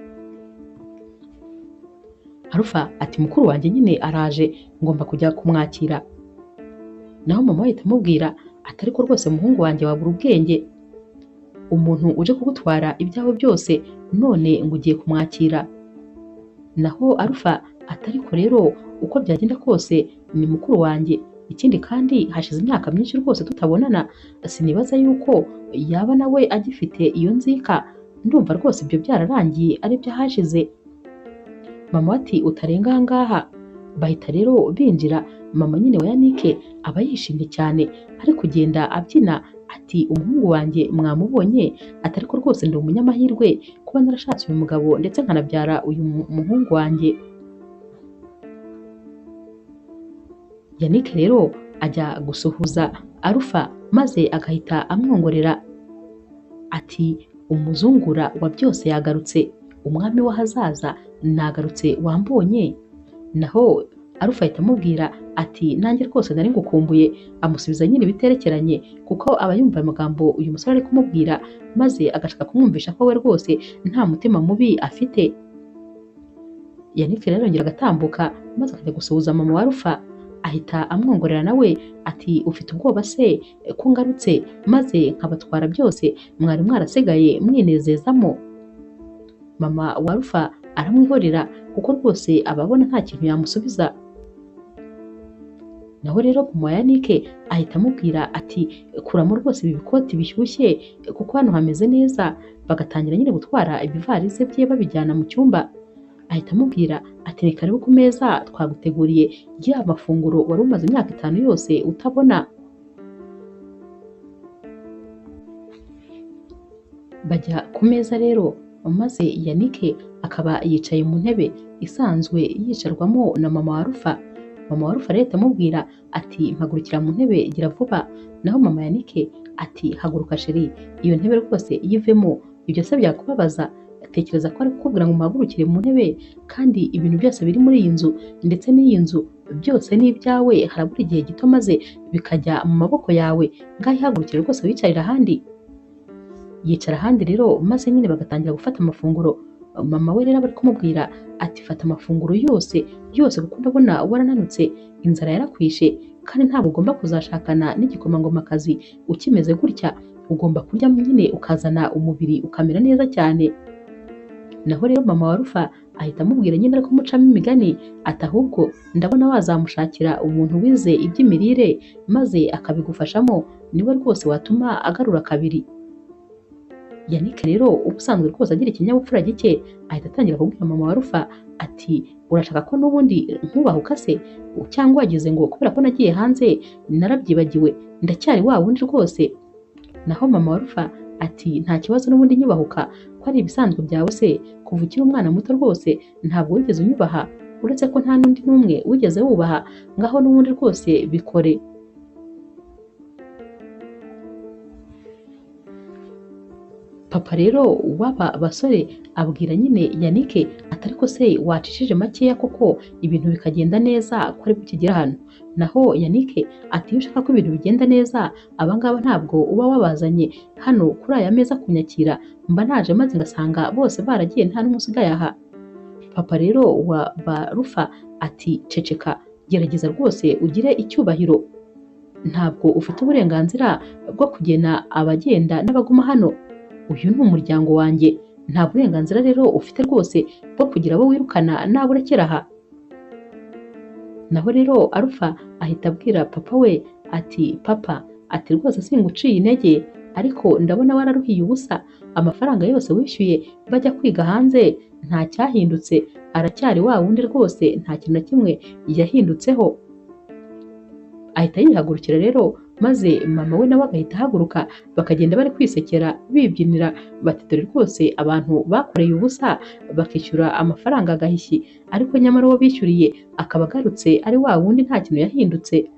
Arufa ati mukuru wanjye nyine araje ngomba kujya kumwakira. Naho mama we ahita amubwira ati ariko rwose muhungu wanjye wabura ubwenge, umuntu uje kugutwara ibyawe byose none ngo ugiye kumwakira. Naho Arufa ati ariko rero uko byagenda kose ni mukuru wanjye, ikindi kandi hashize imyaka myinshi rwose tutabonana, sinibaza yuko yaba nawe agifite iyo nzika, ndumva rwose ibyo byararangiye ari byo hashize. Mama ati utarenga aha ngaha. Bahita rero binjira, mama nyine wa Yannick aba yishimye cyane ari kugenda abyina ati umuhungu wanjye mwamubonye, ati ariko rwose ndi umunyamahirwe kuba narashatse uyu mugabo ndetse nkanabyara uyu muhungu wanjye. Yannick rero ajya gusuhuza Arufa maze agahita amwongorera ati umuzungura wa byose yagarutse, umwami w'ahazaza nagarutse wambonye. Naho Arufa ahita amubwira ati nanjye rwose nari ngukumbuye, amusubiza nyine ibiterekeranye kuko aba yumva amagambo uyu musore ari kumubwira, maze agashaka kumwumvisha ko we rwose nta mutima mubi afite. Yannick rero arongera agatambuka maze akajya gusuhuza mama wa Rufa, ahita amwongorera nawe ati ufite ubwoba se ko ngarutse maze nkabatwara byose mwari mwarasigaye mwinezezamo. Mama wa Rufa aramwihorera kuko rwose aba abona nta kintu yamusubiza. Naho rero mama wa Yannick ahita amubwira ati kuramo rwose ibi bikoti bishyushye kuko hano hameze neza. Bagatangira nyine gutwara ibivarize bye babijyana mu cyumba. Ahita amubwira ati ni karibu ku meza twaguteguriye ya mafunguro wari umaze imyaka 5 yose utabona. Bajya ku meza rero, maze Yannick akaba yicaye mu ntebe isanzwe yicarwamo na mama wa Rufa. Mama wa Rufa rero amubwira ati mpagurukira mu ntebe gira vuba. Naho mama Yannick ati haguruka sheri, iyo ntebe rwose yivemo, ibyo se byakubabaza? Tekereza ko ari kukubwira ngo muhagurukire mu ntebe kandi ibintu byose biri muri iyi nzu ndetse n'iyi nzu byose ni ibyawe, harabura igihe gito maze bikajya mu maboko yawe, ngaho ihagurukire rwose wicarira ahandi. Yicara ahandi rero maze nyine bagatangira gufata amafunguro. Mama we rero aba ari kumubwira ati fata amafunguro yose yose kuko ndabona warananutse, inzara yarakwishe kandi ntabwo ugomba kuzashakana n'igikomangomakazi ukimeze gutya, Ugomba kurya nyine ukazana umubiri ukamera neza cyane. Naho rero mama wa Rufa ahita amubwira nyine ariko mucamo imigani ati ahubwo ndabona wazamushakira umuntu wize iby'imirire maze akabigufashamo, niwe rwose watuma agarura kabiri. Yannick rero ubusanzwe rwose agira ikinyabupfura gike, ahita atangira kubwira mama wa Rufa ati urashaka ko n'ubundi nkubahuka se, cyangwa wagize ngo kubera ko nagiye hanze narabyibagiwe, ndacyari wa wundi rwose. Naho mama wa Rufa ati nta kibazo n'ubundi nyubahuka ko ari ibisanzwe byawe se, kuva ukiri umwana muto rwose ntabwo wigeze unyubaha, uretse ko nta n'undi n'umwe wigeze wubaha, ngaho n'ubundi rwose bikore. Papa rero w'aba basore abwira nyine Yannick ati ariko se wacishije makeya koko ibintu bikagenda neza ko ari bukigera hano. Naho Yannick ati iyo ushaka ko ibintu bigenda neza abangaba ntabwo uba wabazanye hano kuri aya meza kunyakira, mba naje maze ngasanga bose baragiye nta n'umwe usigaye aha. Papa rero wa Barufa ati ceceka, gerageza rwose ugire icyubahiro, ntabwo ufite uburenganzira bwo kugena abagenda n'abaguma hano, uyu ni umuryango wanjye, nta burenganzira rero ufite rwose bwo kugira abo wirukana n'abo urekera aha. Naho rero Arufa ahita abwira papa we ati papa, ati rwose singuciye intege, ariko ndabona wararuhiye ubusa, amafaranga yose wishyuye bajya kwiga hanze nta cyahindutse, aracyari wa wundi rwose nta kintu na kimwe yahindutseho. Ahita yihagurukira rero maze mama we nawe agahita ahaguruka, bakagenda bari kwisekera bibyinira bati dore rwose abantu bakoreye ubusa bakishyura amafaranga agahishyi, ariko nyamara uwo bishyuriye akaba agarutse ari wa wundi nta kintu yahindutse.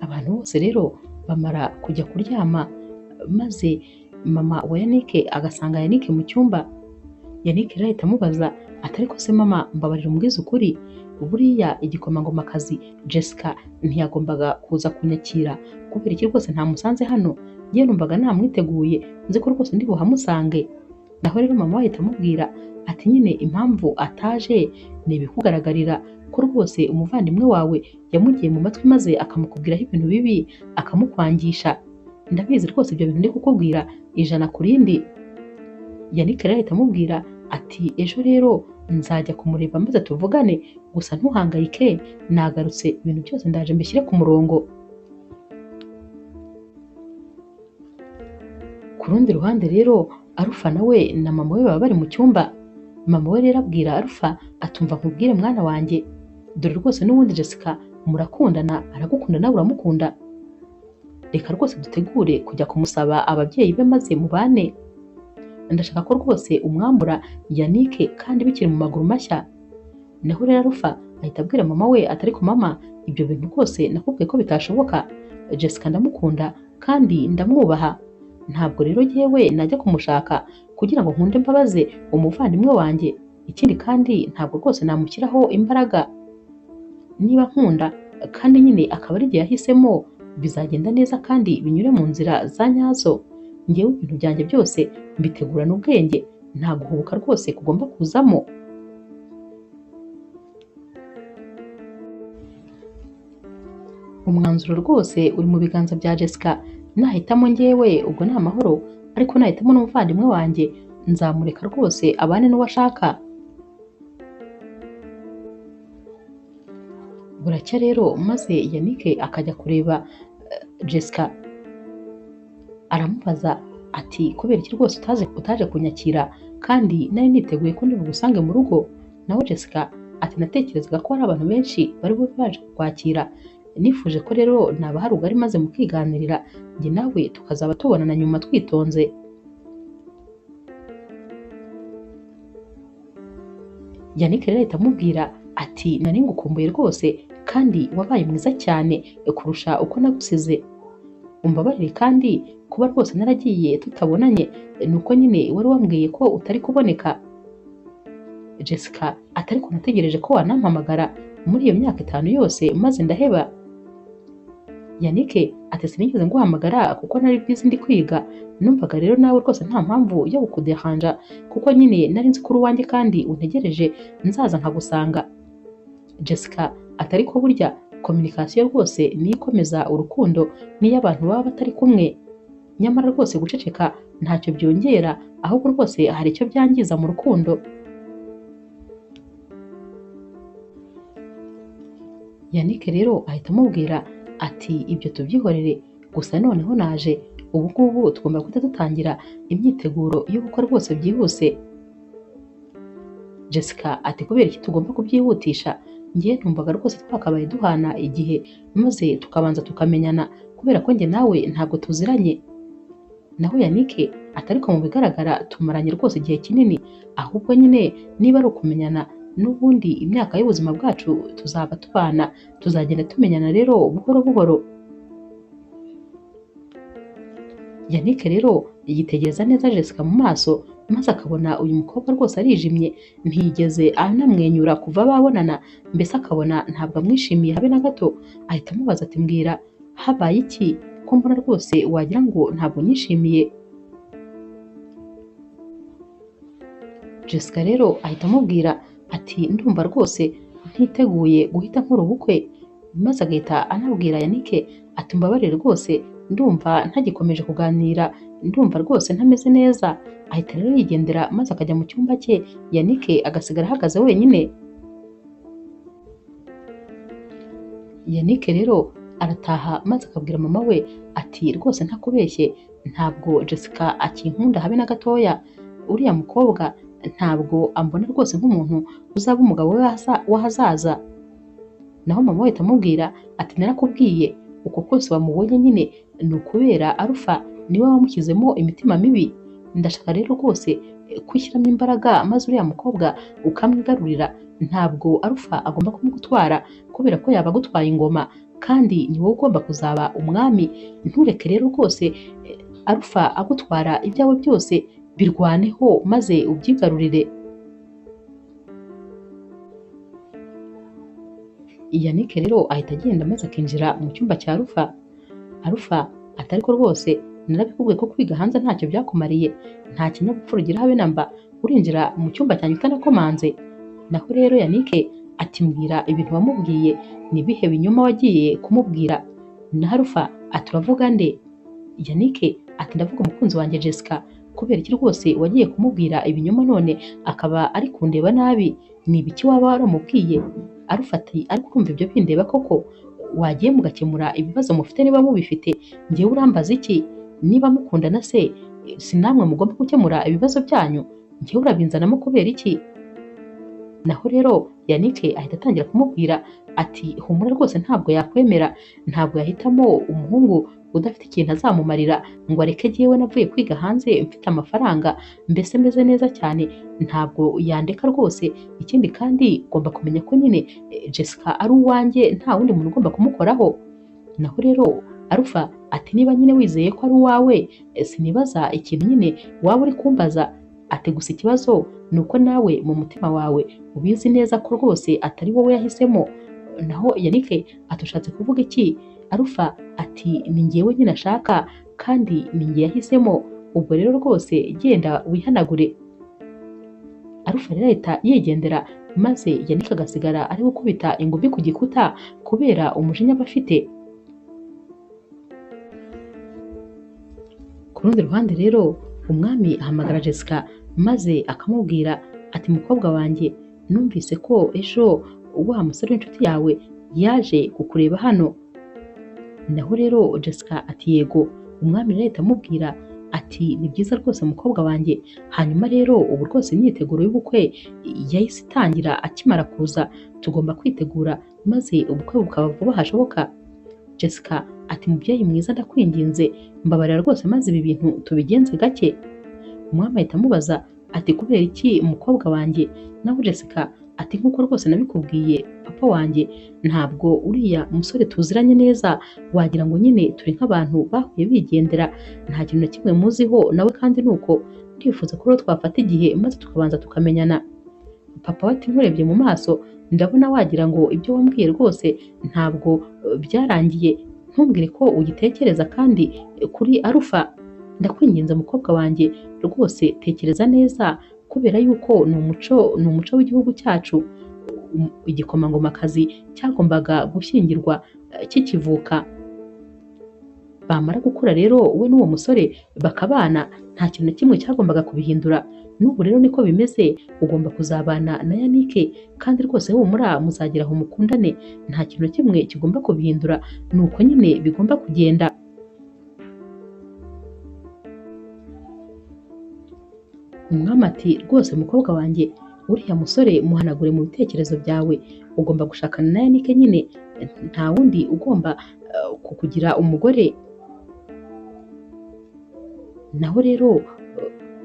Abantu bose rero bamara kujya kuryama, maze mama wa Yannick agasanga Yannick mu cyumba. Yannick rero ahita amubaza ati ariko se mama, mbabarira umbwize ukuri, buriya igikomangomakazi Jessica ntiyagombaga kuza kunyakira, kubera iki rwose ntamusanze hano? Njye numvaga namwiteguye, nzi ko rwose ndi buhamusange. Naho rero mama we ahita amubwira ati nyine impamvu ataje ni ibikugaragarira ko rwose umuvandimwe wawe yamugiye mu matwi maze akamukubwiraho ibintu bibi akamukwangisha, ndabizi rwose ibyo bintu ndi kukubwira 100 ku rindi. Yannick rero ahita amubwira ati ejo rero nzajya kumureba maze tuvugane, gusa ntuhangayike nagarutse, ibintu byose ndaje mbishyire ku murongo. Ku rundi ruhande rero Arufa nawe na mama we baba bari mu cyumba. Mama we rero abwira Arufa atumva nkubwire mwana wanjye, dore rwose n'ubundi Jessica murakundana, aragukunda nawe uramukunda, reka rwose dutegure kujya kumusaba ababyeyi be maze mubane, ndashaka ko rwose umwambura Yannick kandi bikiri mu maguru mashya. Naho rero Arufa ahita abwira mama we ati ariko mama, ibyo bintu rwose nakubwiye ko bitashoboka, Jessica ndamukunda kandi ndamwubaha, ntabwo rero yewe najya kumushaka kugira ngo nkunde mbabaze umuvandimwe wanjye, ikindi kandi ntabwo rwose namushyiraho imbaraga, niba nkunda kandi nyine akaba ari igihe yahisemo bizagenda neza kandi binyure mu nzira za nyazo, njyewe ibintu byanjye byose mbitegurana ubwenge, nta guhubuka rwose kugomba kuzamo. Umwanzuro rwose uri mu biganza bya Jessica, nahitamo njyewe ubwo ni amahoro, ariko nahitamo n'umuvandimwe wanjye nzamureka rwose abane n'uwo ashaka. Buracya rero maze Yannick akajya kureba Jessica, aramubaza ati kubera iki rwose utaje kunyakira kandi nari niteguye ko ndi bugusange mu rugo? Naho Jessica ati natekerezaga ko hari abantu benshi bari bube baje kukwakira, nifuje ko rero nabaha rugari maze mukiganirira, njye nawe tukazaba tubonana nyuma twitonze. Yannick rero ahita amubwira ati nari ngukumbuye rwose kandi wabaye mwiza cyane kurusha uko nagusize, umbabarire kandi kuba rwose naragiye tutabonanye nuko nyine wari wambwiye ko utari kuboneka. Jessica ati ariko nategereje ko wanampamagara muri iyo myaka 5 yose maze ndaheba. Yannick ati sinigeze nguhamagara kuko nari busy ndi kwiga, numvaga rero nawe rwose nta mpamvu yo kukudehanja kuko nyine nari nzi ko uri uwanjye kandi untegereje nzaza nkagusanga. Jessica ati ariko burya Kominikasiyo rwose niyo ikomeza urukundo n'iyo abantu baba batari kumwe. Nyamara rwose guceceka ntacyo byongera, ahubwo rwose hari icyo byangiza mu rukundo. Yannick rero ahita amubwira ati ibyo tubyihorere, gusa noneho naje, ubu ngubu tugomba guhita dutangira imyiteguro y'ubukwe rwose byihuse. Jessica ati kubera iki tugomba kubyihutisha? Njye numvaga rwose twakabaye duhana igihe maze tukabanza tukamenyana, kubera ko njye nawe ntabwo tuziranye. Naho Yannick ati ariko mu bigaragara tumaranye rwose igihe kinini, ahubwo nyine niba ari ukumenyana n'ubundi imyaka y'ubuzima bwacu tuzaba tubana, tuzagenda tumenyana rero buhoro buhoro. Yannick rero yitegereza neza Jessica mu maso, maze akabona uyu mukobwa rwose arijimye, ntiyigeze anamwenyura kuva babonana, mbese akabona ntabwo amwishimiye habe na gato. Ahita amubaza ati mbwira habaye iki ko mbona rwose wagira ngo ntabwo nyishimiye? Jessica rero ahita amubwira ati ndumva rwose ntiteguye guhita nkora ubukwe, maze agahita anabwira Yannick ati mbabarire rwose ndumva ntagikomeje kuganira, ndumva rwose ntameze neza. Ahita rero yigendera maze akajya mu cyumba cye, Yannick agasigara ahagaze wenyine. Yannick rero arataha maze akabwira mama we ati rwose ntakubeshye, ntabwo Jessica akinkunda habe na gatoya, uriya mukobwa ntabwo ambona rwose nk'umuntu uzaba umugabo we w'ahazaza. Naho mama we ahita amubwira ati narakubwiye, uko kose wamubonye nyine ni ukubera Alpha niwe wamushyizemo imitima mibi. Ndashaka rero rwose kwishyiramo imbaraga maze uriya mukobwa ukamwigarurira. Ntabwo Alpha agomba kumugutwara kubera ko yaba agutwaye ingoma, kandi ni wowe ugomba kuzaba umwami. Ntureke rero rwose Alpha agutwara ibyawe byose, birwaneho maze ubyigarurire. Yannick rero ahita agenda maze akinjira mu cyumba cya Alpha. Alpha ati ariko rwose narabikubwiye ko kwiga hanze ntacyo byakumariye, nta kinyabupfura ugira habe na mba, urinjira mu cyumba cyanjye utanakomanze. Naho rero Yannick ati mbwira ibintu wamubwiye, ni ibihe binyoma wagiye kumubwira? Na Alpha ati uravuga nde? Yannick ati ndavuga umukunzi wanjye Jessica, kubera iki rwose wagiye kumubwira ibinyoma none akaba ari kundeba nabi? Ni ibiki waba waramubwiye? Alpha ati ariko urumva ibyo bindeba koko? Wagiye mugakemura ibibazo mufite niba mubifite, njyewe urambaza iki? Niba mukundana se si namwe mugomba gukemura ibibazo byanyu, njyewe urabinzanamo kubera iki? Naho rero Yannick ahita atangira kumubwira ati humura rwose ntabwo yakwemera, ntabwo yahitamo umuhungu udafite ikintu azamumarira ngo areke jyewe navuye kwiga hanze mfite amafaranga mbese meze neza cyane, ntabwo yandeka rwose. Ikindi kandi ugomba kumenya ko nyine Jessica ari uwanjye, nta wundi muntu ugomba kumukoraho. Naho rero Alpha ati niba nyine wizeye ko ari uwawe, sinibaza ikintu nyine waba uri kumbaza. Ati gusa ikibazo ni uko nawe mu mutima wawe ubizi neza ko rwose atari wowe yahisemo. Naho Yannick ati ushatse kuvuga iki? Alpha ati ni njyewe nyine ashaka kandi ni njye yahisemo, ubwo rero rwose genda wihanagure. Alpha rero ahita yigendera maze Yannick agasigara ari gukubita ingumi ku gikuta kubera umujinya aba afite. Ku rundi ruhande rero umwami ahamagara Jessica maze akamubwira ati mukobwa wanjye, numvise ko ejo wa musore w'inshuti yawe yaje kukureba hano. Naho rero Jessica ati yego. Umwami rero ahita amubwira ati ni byiza rwose mukobwa wanjye, hanyuma rero ubu rwose imyiteguro y'ubukwe yahise itangira akimara kuza, tugomba kwitegura maze ubukwe bukaba vuba hashoboka. Jessica ati mubyeyi mwiza ndakwinginze mbabarira rwose maze ibi bintu tubigenze gake. Umwami ahita amubaza ati kubera iki mukobwa wanjye? Naho Jessica ati nkuko rwose nabikubwiye papa wanjye, ntabwo uriya musore tuziranye neza, wagira ngo nyine turi nk'abantu bahuye bigendera, nta kintu na kimwe muziho nawe, kandi nuko ndifuza ko rero twafata igihe maze tukabanza tukamenyana. Papa we ati nkurebye mu maso ndabona wagira ngo ibyo wambwiye rwose ntabwo byarangiye, ntumbwire ko ugitekereza kandi kuri Alpha. Ndakwinginze mukobwa wanjye rwose tekereza neza, kubera yuko ni umuco w'igihugu cyacu, igikomangomakazi cyagombaga gushyingirwa kikivuka. Bamara gukura rero we n'uwo musore bakabana, nta kintu na kimwe cyagombaga kubihindura. N'ubu rero niko bimeze, ugomba kuzabana na Yannick kandi rwose humura muzagera aho mukundane, nta kintu na kimwe kigomba kubihindura, ni uko nyine bigomba kugenda. Umwami ati rwose mukobwa wanjye, uriya musore muhanagure mu bitekerezo byawe, ugomba gushakana na Yannick nyine, nta wundi ugomba kukugira umugore. Naho rero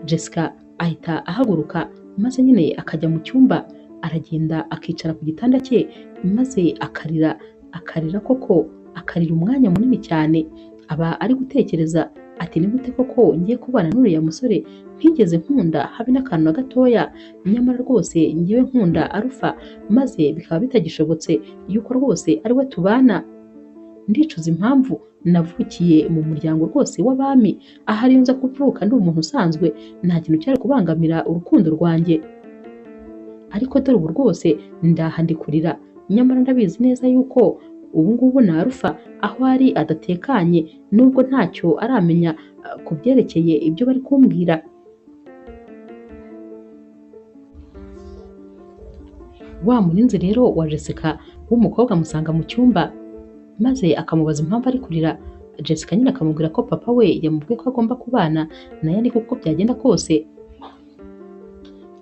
Jessica ahita ahaguruka maze nyine akajya mu cyumba, aragenda akicara ku gitanda cye maze akarira, akarira koko, akarira umwanya munini cyane. Aba ari gutekereza ati ni gute koko ngiye kubana n'uriya musore ntigeze nkunda habe n'akantu na gatoya, nyamara rwose ngewe nkunda Alpha, maze bikaba bitagishobotse yuko rwose ari we tubana. Ndicuza impamvu navukiye mu muryango rwose w'abami, ahari iyo nza kuvuka ndi umuntu usanzwe nta kintu cyari kubangamira urukundo rwanjye. Ariko dore ubu rwose ndaha ndi kurira, nyamara ndabizi neza yuko ubu ngubu na Alpha aho ari adatekanye, nubwo ntacyo aramenya ku byerekeye ibyo bari kumbwira. Wa murinzi rero wa Jessica w'umukobwa amusanga mu cyumba maze akamubaza impamvu ari kurira. Jessica nyine akamubwira ko papa we yamubwiye ko agomba kubana na Yannick uko byagenda kose.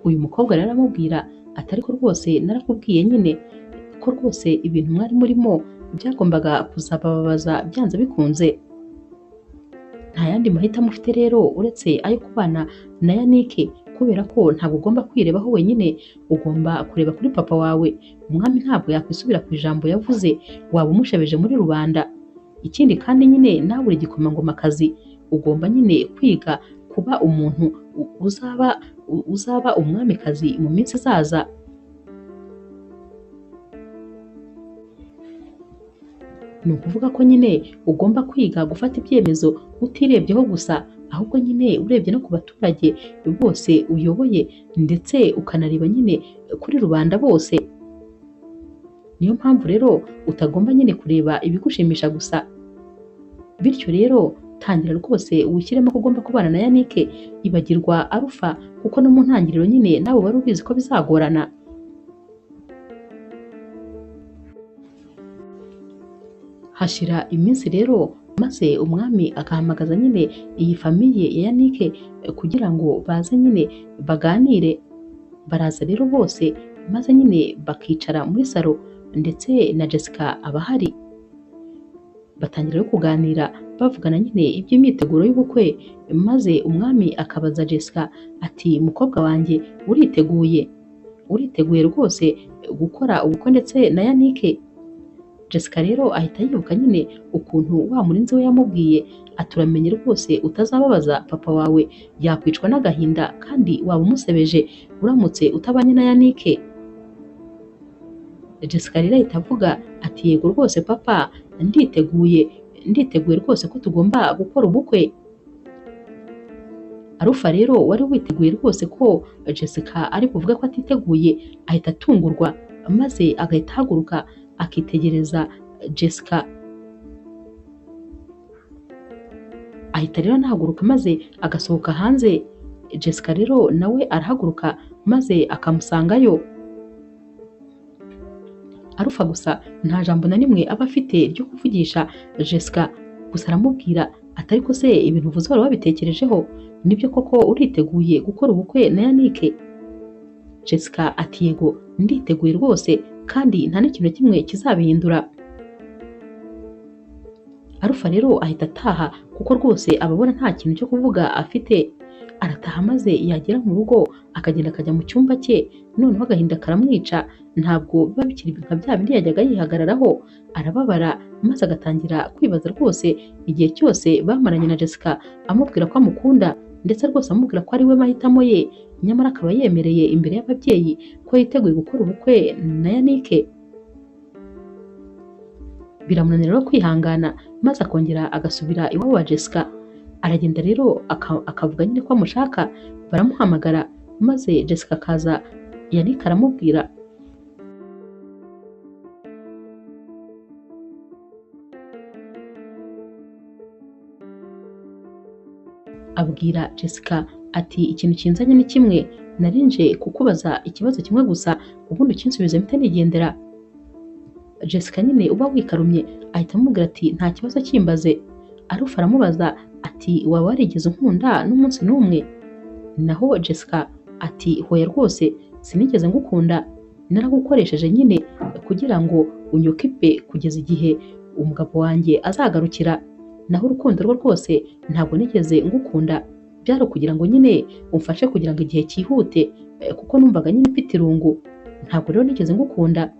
Uyu mukobwa rero aramubwira ati ariko rwose narakubwiye nyine ko rwose ibintu mwari murimo byagombaga kuzabababaza byanze bikunze. Nta yandi mahitamo ufite rero uretse ayo kubana na Yannick, kubera ko ntabwo ugomba kwirebaho wenyine, ugomba kureba kuri papa wawe. Umwami ntabwo yakwisubira ku ijambo yavuze, waba umushebeje muri rubanda. Ikindi kandi nyine nawe uri igikomangomakazi, ugomba nyine kwiga kuba umuntu uzaba umwamikazi mu minsi izaza. Ni ukuvuga ko nyine ugomba kwiga gufata ibyemezo utirebyeho gusa, ahubwo nyine urebye no ku baturage bose uyoboye, ndetse ukanareba nyine kuri rubanda bose. Niyo mpamvu rero utagomba nyine kureba ibigushimisha gusa. Bityo rero tangira rwose wishyiremo ko ugomba kubana na Yannick, ibagirwa Alpha, kuko no mu ntangiriro nyine nawe wari ubizi ko bizagorana. Hashira iminsi rero maze umwami agahamagaza nyine iyi famiye ya Yannick kugira ngo baze nyine baganire. Baraza rero bose maze nyine bakicara muri salo, ndetse na Jessica aba ahari. Batangira rero kuganira bavugana nyine iby'imyiteguro y'ubukwe, maze umwami akabaza Jessica ati mukobwa wanjye uriteguye? Uriteguye rwose gukora ubukwe ndetse na Yannick? Jessica rero ahita yibuka nyine ukuntu wa murinzi we yamubwiye ati uramenye rwose utazababaza papa wawe, yakwicwa n'agahinda kandi waba umusebeje uramutse utabanye na Yannick. Jessica rero ahita avuga ati yego rwose papa, nditeguye, nditeguye rwose ko tugomba gukora ubukwe. Alpha rero wari witeguye rwose ko Jessica ari buvuge ko atiteguye, ahita atungurwa maze agahita ahaguruka akitegereza Jessica. Ahita rero anahaguruka maze agasohoka hanze. Jessica rero nawe arahaguruka maze akamusangayo. Alpha gusa nta jambo na rimwe aba afite ryo kuvugisha Jessica, gusa aramubwira ati ariko se ibintu uvuze wari wabitekerejeho? Nibyo koko uriteguye gukora ubukwe na Yannick? Jessica ati yego nditeguye rwose kandi nta n'ikintu kimwe kizabihindura. Alpha rero ahita ataha kuko rwose ababona nta kintu cyo kuvuga afite. Arataha maze yagera mu rugo akagenda akajya mu cyumba cye, noneho agahinda karamwica, ntabwo biba bikiri nka bya bindi yajyaga yihagararaho. Arababara maze agatangira kwibaza rwose igihe cyose bamaranye na Jessica amubwira ko amukunda, ndetse rwose amubwira ko ari we mahitamo ye, nyamara akaba yemereye imbere y'ababyeyi ko yiteguye gukora ubukwe na Yannick. Biramunanira rero kwihangana maze akongera agasubira iwabo wa Jessica. Aragenda rero akavuga nyine ko amushaka, baramuhamagara maze Jessica akaza, Yannick aramubwira. abwira Jessica ati ikintu kinzanye ni kimwe, narinje kukubaza ikibazo kimwe gusa ubundi ukinsubize mpite nigendera. Jessica nyine uba wikarumye ahita amubwira ati nta kibazo kimbaze. Alpha aramubaza ati waba warigeze unkunda n'umunsi n'umwe? Naho Jessica ati hoya rwose sinigeze ngukunda, naragukoresheje nyine kugira ngo unyokipe kugeza igihe umugabo wanjye azagarukira, naho urukundo rwo rwose ntabwo nigeze ngukunda, byari ukugira ngo nyine umfashe kugira ngo igihe cyihute, kuko numvaga nyine mfite irungu, ntabwo rero nigeze ngukunda.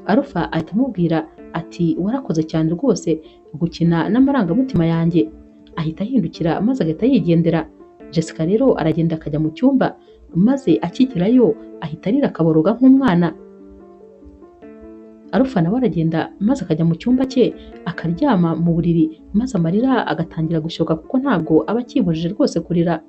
Alpha ahita amubwira ati warakoze cyane rwose gukina n'amarangamutima yanjye. Ahita ahindukira maze agahita yigendera. Jessica rero aragenda akajya mu cyumba, maze akigerayo ahita arira akaboroga nk'umwana. Alpha nawe aragenda maze akajya mu cyumba cye akaryama mu buriri, maze amarira agatangira gushoka kuko ntabwo aba akibujije rwose kurira.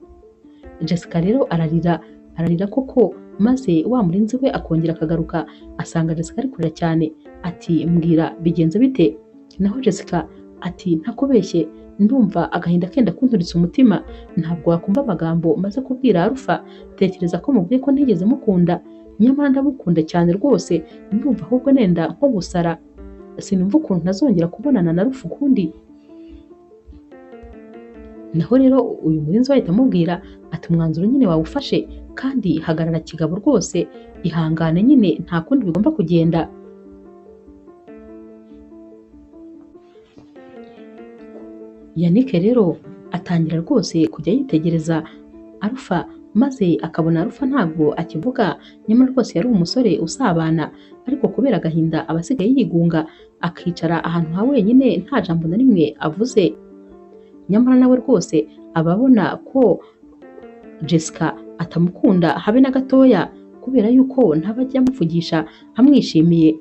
Jessica rero ararira, ararira koko, maze wa murinzi we akongera akagaruka asanga Jessica ari kurira cyane, ati mbwira bigenze bite? Naho Jessica ati ntakubeshye ndumva agahinda kenda kunturitse umutima, ntabwo wakumva amagambo maze kubwira Alpha, tekereza ko mubwiye ko ntigeze mukunda, nyamara ndamukunda cyane rwose, ndumva ahubwo nenda nko gusara, sinumva ukuntu ntazongera kubonana na Alpha ukundi. Naho rero uyu murinzi we ahita amubwira ati umwanzuro nyine wawufashe kandi hagarara kigabo rwose, ihangane nyine nta kundi bigomba kugenda. Yannick rero atangira rwose kujya yitegereza Alpha, maze akabona Alpha ntabwo akivuga, nyamara rwose yari umusore usabana, ariko kubera agahinda aba asigaye yigunga akicara ahantu ha wenyine nta jambo na rimwe avuze. Nyamara nawe rwose aba abona ko Jessica atamukunda habe na gatoya, kubera yuko ntaba ajya amuvugisha amwishimiye.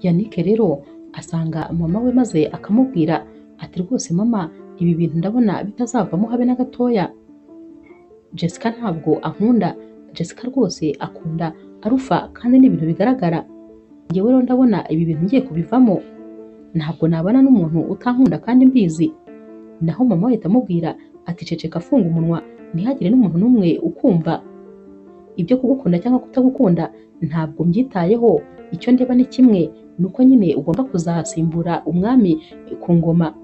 Yannick rero asanga mama we maze akamubwira ati rwose mama ibi bintu ndabona bitazavamo habe na gatoya, Jessica ntabwo ankunda, Jessica rwose akunda Alpha kandi ni ibintu bigaragara, njyewe rero ndabona ibi bintu ngiye kubivamo, ntabwo nabana n'umuntu utankunda kandi mbizi. Naho mama we ahita amubwira ati ceceka afunga umunwa ntihagire n'umuntu n'umwe ukumva, ibyo kugukunda cyangwa kutagukunda ntabwo mbyitayeho, icyo ndeba ni kimwe, ni uko nyine ugomba kuzasimbura umwami ku ngoma,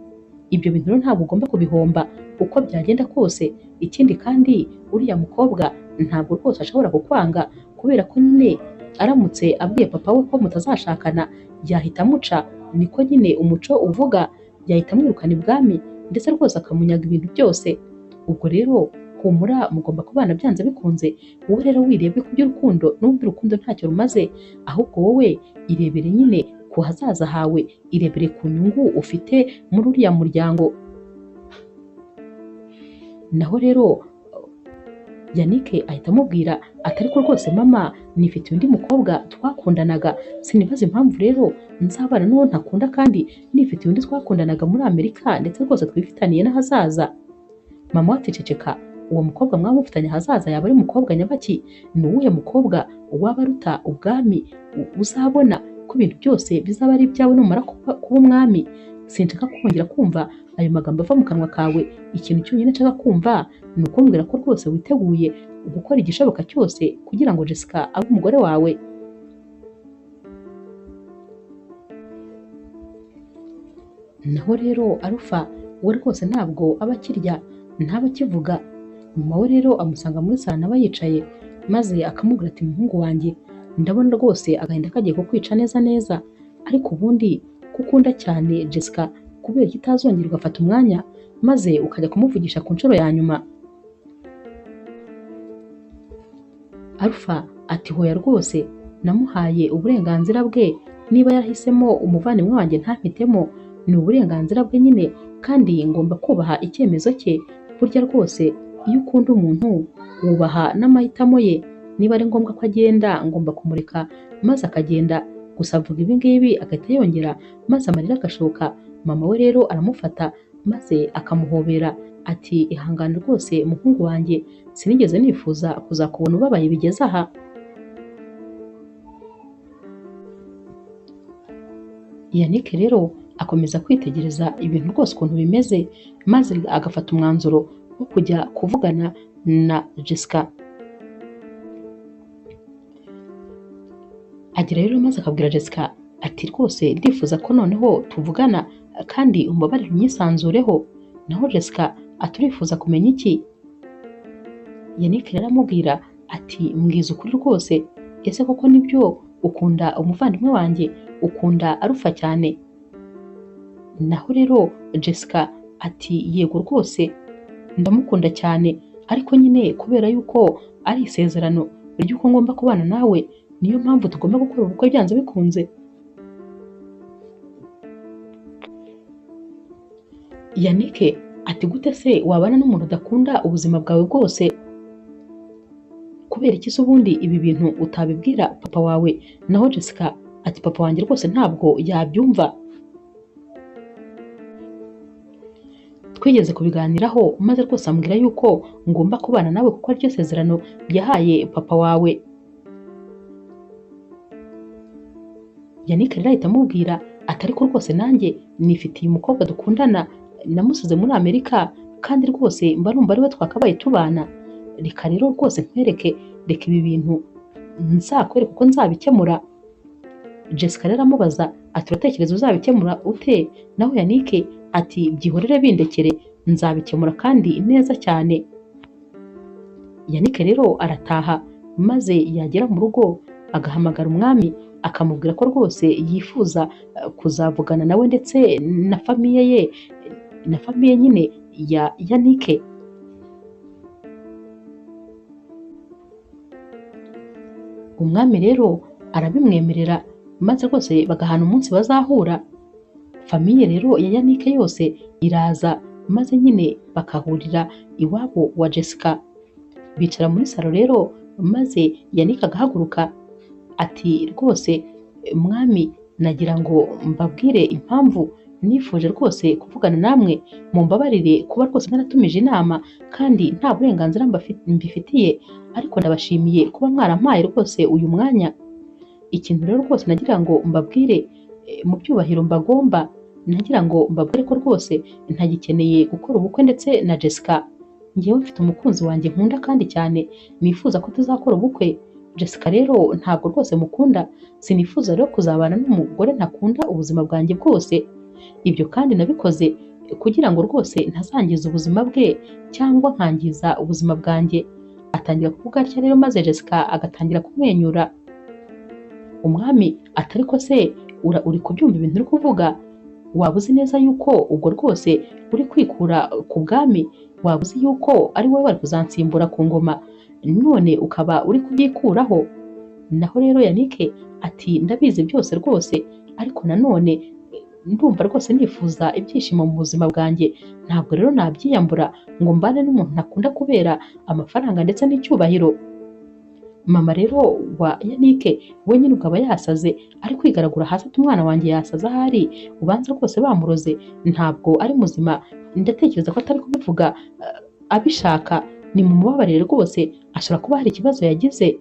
ibyo bintu rero ntabwo ugomba kubihomba uko byagenda kose. Ikindi kandi uriya mukobwa ntabwo rwose ashobora kukwanga, kubera ko nyine aramutse abwiye papa we ko mutazashakana yahita amuca, niko nyine umuco uvuga, yahita amwirukana ibwami ndetse rwose akamunyaga ibintu byose. Ubwo rero humura mugomba kubana byanze bikunze, wowe rero wirebe ku by'urukundo n'ubwo urukundo ntacyo rumaze, ahubwo wowe irebere nyine ku hazaza hawe, irebere ku nyungu ufite muri uriya muryango. Naho rero Yannick ahita amubwira ati ariko rwose mama nifitiye undi mukobwa twakundanaga, sinibaza impamvu rero nzabana n'uwo ntakunda kandi nifitiye undi twakundanaga muri Amerika ndetse rwose twifitaniye n'ahazaza. Mama we ati ceceka, uwo mukobwa mwaba mufitanye ahazaza yaba ari umukobwa nyabaki? Ni uwuhe mukobwa waba aruta ubwami uzabona ko ibintu byose bizaba ari ibyawe numara kuba umwami? Sinshaka kongera kumva ayo magambo ava mu kanwa kawe, ikintu cyonyine nshaka kumva ni ukumbwira ko rwose witeguye gukora igishoboka cyose kugira ngo Jessica abe umugore wawe. Naho rero Alpha we rwose ntabwo aba akirya, ntaba akivuga. Mama we rero amusanga muri salo nawe yicaye, maze akamubwira ati muhungu wanjye ndabona rwose agahinda kagiye kukwica neza neza, ariko ubundi ko ukunda cyane Jessica kubera ko itazongera ugafata umwanya maze ukajya kumuvugisha ku nshuro ya nyuma. Alpha ati hoya rwose namuhaye uburenganzira bwe, niba yarahisemo umuvandimwe wanjye ntampitemo ni uburenganzira bwe nyine, kandi ngomba kubaha icyemezo cye. Burya rwose iyo ukunda umuntu wubaha n'amahitamo ye, niba ari ngombwa ko agenda ngomba kumureka maze akagenda. Gusa avuga ibi ngibi agahita yongera maze amarira agashoka. Mama we rero aramufata maze akamuhobera ati ihangane rwose muhungu wanjye, sinigeze nifuza kuzakubona ubabaye bigeze aha. Yannick rero Akomeza kwitegereza ibintu rwose ukuntu bimeze, maze agafata umwanzuro wo kujya kuvugana na Jessica. Agira rero maze akabwira Jessica ati rwose ndifuza ko noneho tuvugana kandi umbabarire unyisanzureho. Naho Jessica aturifuza kumenya iki? Yannick rero aramubwira ati mbwiza ukuri rwose, ese koko nibyo ukunda umuvandimwe wanjye, ukunda Alpha cyane? Naho rero Jessica ati yego rwose ndamukunda cyane, ariko nyine kubera yuko ari isezerano ry'uko ngomba kubana nawe, niyo mpamvu tugomba gukora ubukwe byanze bikunze. Yannick ati gute se wabana n'umuntu udakunda ubuzima bwawe bwose? Kubera iki se ubundi ibi bintu utabibwira papa wawe? Naho Jessica ati papa wanjye rwose ntabwo yabyumva. Twigeze kubiganiraho maze rwose ambwira yuko ngomba kubana nawe kuko ariryo sezerano yahaye papa wawe. Yannick rero ahita amubwira ati ariko rwose nanjye nifitiye umukobwa dukundana, namusize muri Amerika kandi rwose mba numva ariwe twakabaye tubana. Reka rero rwose nkwereke, reka ibi bintu nzakwereke uko nzabikemura. Jessica rero amubaza ati uratekereza uzabikemura ute? Naho Yannick ati byihorere bindekere nzabikemura kandi neza cyane. Yannick rero arataha maze yagera mu rugo agahamagara umwami akamubwira ko rwose yifuza kuzavugana nawe ndetse na famiye ye, na famiye nyine ya Yannick. Umwami rero arabimwemerera maze rwose bagahana umunsi bazahura. Famiye rero ya Yannick yose iraza maze nyine bakahurira iwabo wa Jessica. Bicara muri salo rero maze Yannick agahaguruka ati rwose mwami, nagira ngo mbabwire impamvu nifuje rwose kuvugana namwe, mumbabarire kuba rwose naratumije inama kandi nta burenganzira mbifitiye, ariko ndabashimiye kuba mwarampaye rwose uyu mwanya. Ikintu rero rwose nagira ngo mbabwire mu byubahiro mbagomba, nagira ngo mbabwire ko rwose ntagikeneye gukora ubukwe ndetse na Jessica. Njyewe mfite umukunzi wanjye nkunda kandi cyane, nifuza ko tuzakora ubukwe. Jessica rero ntabwo rwose mukunda, sinifuza rero kuzabana n'umugore ntakunda ubuzima bwanjye bwose. Ibyo kandi nabikoze kugira ngo rwose ntazangiza ubuzima bwe cyangwa nkangiza ubuzima bwanjye. Atangira kuvuga atya rero maze Jessica agatangira kumwenyura. Umwami atari ko se uri kubyumva ibintu uri kuvuga? Waba uzi neza yuko ubwo rwose uri kwikura ku bwami? Waba uzi yuko ari wowe wari kuzansimbura ku ngoma none ukaba uri kubyikuraho? Naho rero Yannick ati ndabizi byose rwose, ariko nanone ndumva rwose nifuza ibyishimo mu buzima bwanjye, ntabwo rero nabyiyambura ngo mbane n'umuntu ntakunda kubera amafaranga ndetse n'icyubahiro. Mama rero wa Yannick we nyine ubwo aba yasaze, ari kwigaragura hasi ati umwana wanjye yasaze ahari, ubanza rwose bamuroze, ntabwo ari muzima, ndatekereza ko atari kubivuga abishaka, ni mumubabarire rwose, ashobora kuba hari ikibazo yagize.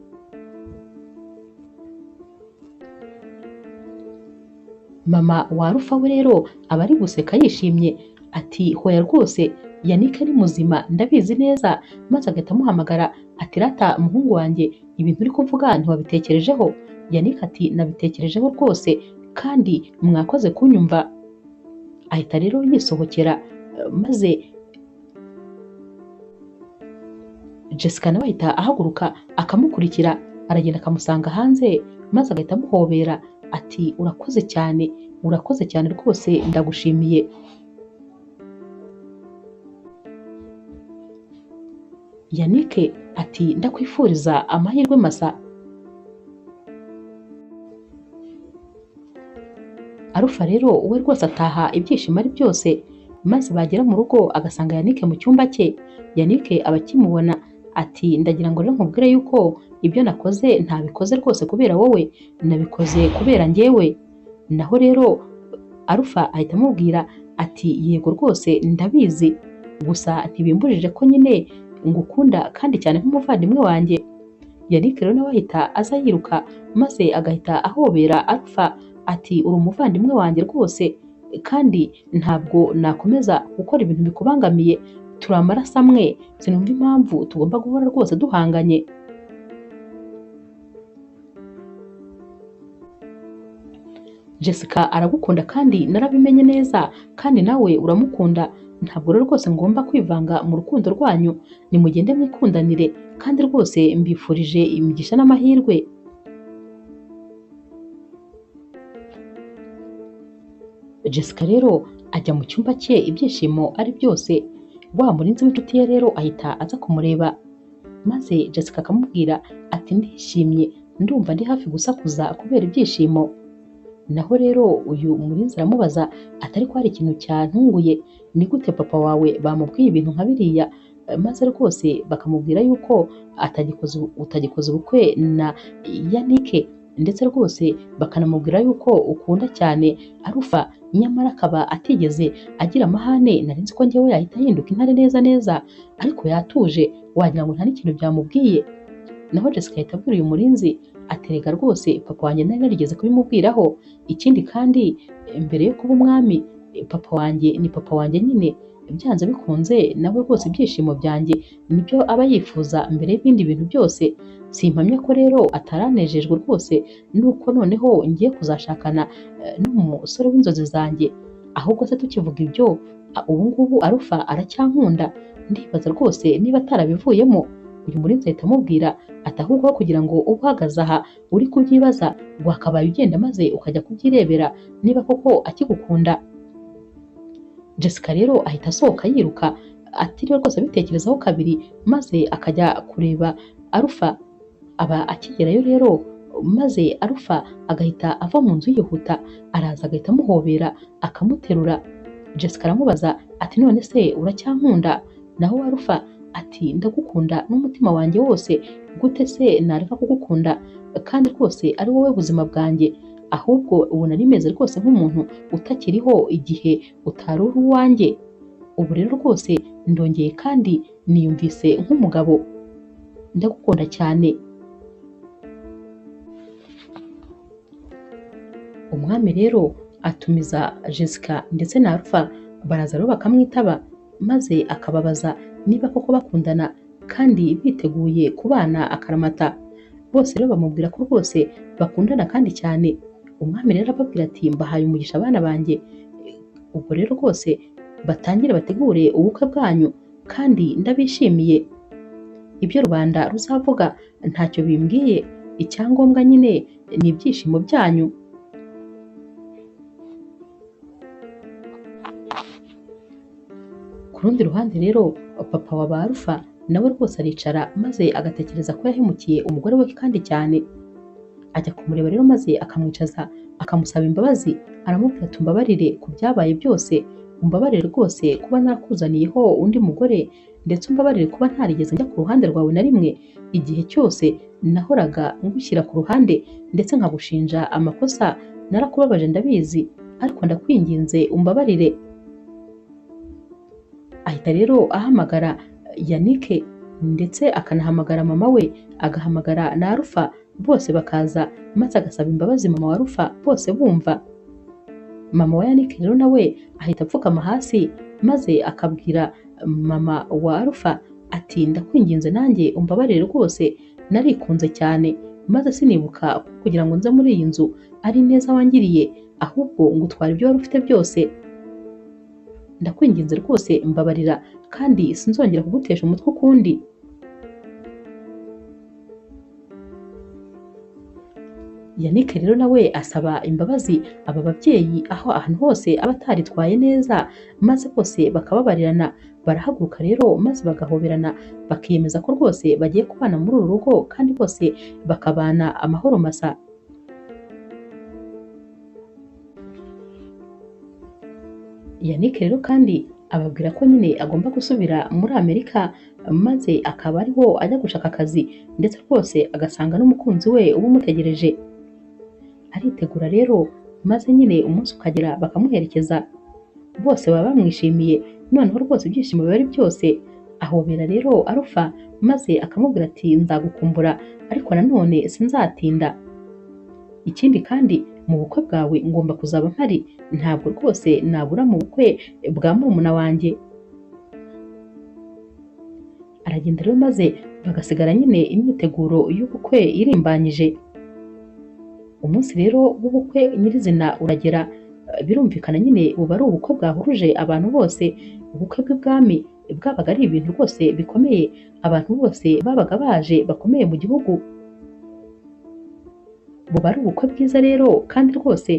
Mama wa Alpha we rero aba ari guseka yishimye ati hoya rwose Yannick ni muzima ndabizi neza, maze agahita amuhamagara ati rata muhungu wanjye ibintu uri kuvuga ntiwabitekerejeho? Yannick ati nabitekerejeho rwose kandi mwakoze kunyumva. Ahita rero yisohokera maze Jessica nawe ahita ahaguruka akamukurikira, aragenda akamusanga hanze maze agahita amuhobera ati urakoze cyane, urakoze cyane rwose ndagushimiye. Yannick ati ndakwifuriza amahirwe masa. Alpha rero we rwose ataha ibyishimo ari byose, maze bagera mu rugo agasanga Yannick mu cyumba cye. Yannick aba akimubona ati ndagira ngo rero nkubwire yuko ibyo nakoze ntabikoze rwose kubera wowe, nabikoze kubera njyewe. Naho rero Alpha ahita amubwira ati yego rwose ndabizi, gusa ntibimbujije ko nyine ngukunda kandi cyane nk'umuvandimwe wanjye. Yannick rero nawe ahita aza yiruka maze agahita ahobera Alpha ati uri umuvandimwe wanjye rwose kandi ntabwo nakomeza gukora ibintu bikubangamiye, turi amaraso amwe, sinumva impamvu tugomba guhora rwose duhanganye. Jessica aragukunda kandi narabimenye neza, kandi nawe uramukunda, ntabwo rero rwose ngomba kwivanga mu rukundo rwanyu, nimugende mwikundanire kandi rwose mbifurije imigisha n'amahirwe. Jessica rero ajya mu cyumba cye ibyishimo ari byose, wa murinzi w'inshuti ye rero ahita aza kumureba, maze Jessica akamubwira ati ndishimye, ndumva ndi hafi gusakuza kubera ibyishimo. Naho rero uyu murinzi aramubaza ati ariko hari ikintu cyantunguye, ni gute papa wawe bamubwiye ibintu nka biriya, maze rwose bakamubwira yuko utagikoze ubukwe na Yannick, ndetse rwose bakanamubwira yuko ukunda cyane Alpha, nyamara akaba atigeze agira amahane, nari nzi ko njyewe yahita ahinduka intare neza neza, ariko yatuje wagira ngo nta n'ikintu byamubwiye. Naho Jessica ahita abwira uyu murinzi aterega rwose papa wanjye nari narigeze kubimubwiraho, ikindi kandi mbere yo kuba umwami papa wanjye ni papa wanjye nyine, byanze bikunze nawe rwose ibyishimo byanjye nibyo aba yifuza mbere y'ibindi bintu byose, simpamya ko rero ataranejejwe rwose nuko noneho ngiye kuzashakana n'umusore w'inzozi zanjye. Ahubwo se tukivuga ibyo, ubu ngubu Alpha aracyankunda, ndibaza rwose niba atarabivuyemo. Uyu murinzi ahita amubwira ati ahubwo kugira ngo ube uhagaze aha uri kubyibaza, wakabaye ugenda maze ukajya kubyirebera niba koko akigukunda. Jessica rero ahita asohoka yiruka atiriwe rwose abitekerezaho kabiri, maze akajya kureba Alpha. Aba akigerayo rero maze Alpha agahita ava mu nzu yihuta, araza agahita amuhobera akamuterura. Jessica aramubaza ati none se uracyankunda? Naho Alpha ati ndagukunda n'umutima wanjye wose, gute se nareka kugukunda kandi rwose ari wowe buzima bwanjye, ahubwo ubu nari meze rwose nk'umuntu utakiriho igihe utari uri uwanjye, ubu rero rwose ndongeye kandi niyumvise nk'umugabo, ndagukunda cyane. Umwami rero atumiza Jessica ndetse na Alpha, baraza rero bakamwitaba, maze akababaza niba koko bakundana kandi biteguye kubana akaramata. Bose rero bamubwira ko rwose bakundana kandi cyane. Umwami rero arababwira ati mbahaye umugisha abana banjye, ubwo rero rwose batangire bategure ubukwe bwanyu kandi ndabishimiye, ibyo rubanda ruzavuga ntacyo bimbwiye, icyangombwa nyine ni ibyishimo byanyu. Ku rundi ruhande rero papa wa Alpha nawe rwose aricara maze agatekereza ko yahemukiye umugore we kandi cyane. Ajya kumureba rero maze akamwicaza akamusaba imbabazi, aramubwira ati umbabarire ku byabaye byose, umbabarire rwose kuba narakuzaniyeho undi mugore, ndetse umbabarire kuba ntarigeze njya ku ruhande rwawe na rimwe, igihe cyose nahoraga ngushyira ku ruhande ndetse nkagushinja amakosa, narakubabaje ndabizi, ariko ndakwinginze umbabarire. Ahita rero ahamagara Yannick ndetse akanahamagara mama we, agahamagara na Alpha, bose bakaza, maze agasaba imbabazi mama wa Alpha, bose bumva. Mama wa Yannick rero nawe ahita apfukama hasi, maze akabwira mama wa Alpha ati ndakwinginze nanjye umbabarire rwose, narikunze cyane, maze sinibuka kugira ngo nze muri iyi nzu ari neza wangiriye, ahubwo ngutwara ibyo wari ufite byose, ndakwinginze rwose mbabarira kandi sinzongera kugutesha umutwe ukundi. Yannick rero nawe asaba imbabazi aba babyeyi aho ahantu hose aba ataritwaye neza, maze bose bakababarirana, barahaguruka rero maze bagahoberana, bakiyemeza ko rwose bagiye kubana muri uru rugo kandi bose bakabana amahoro masa. Yannick rero kandi ababwira ko nyine agomba gusubira muri Amerika, maze akaba ariho ajya gushaka akazi, ndetse rwose agasanga n'umukunzi we uba umutegereje. Aritegura rero maze nyine umunsi ukagera bakamuherekeza, bose baba bamwishimiye, noneho rwose ibyishimo biba ari byose. Ahobera rero Alpha maze akamubwira ati nzagukumbura ariko nanone sinzatinda, ikindi kandi Mu bukwe bwawe ngomba kuzaba mpari, ntabwo rwose nabura mu bukwe bwa murumuna wanjye. Aragenda rero maze bagasigara nyine imyiteguro y'ubukwe irimbanyije. Umunsi rero w'ubukwe nyirizina uragera, birumvikana nyine buba ari ubukwe bwahuruje abantu bose. Ubukwe bw'ibwami bwabaga ari ibintu rwose bikomeye, abantu bose babaga baje bakomeye mu gihugu. Buba ari ubukwe bwiza rero, kandi rwose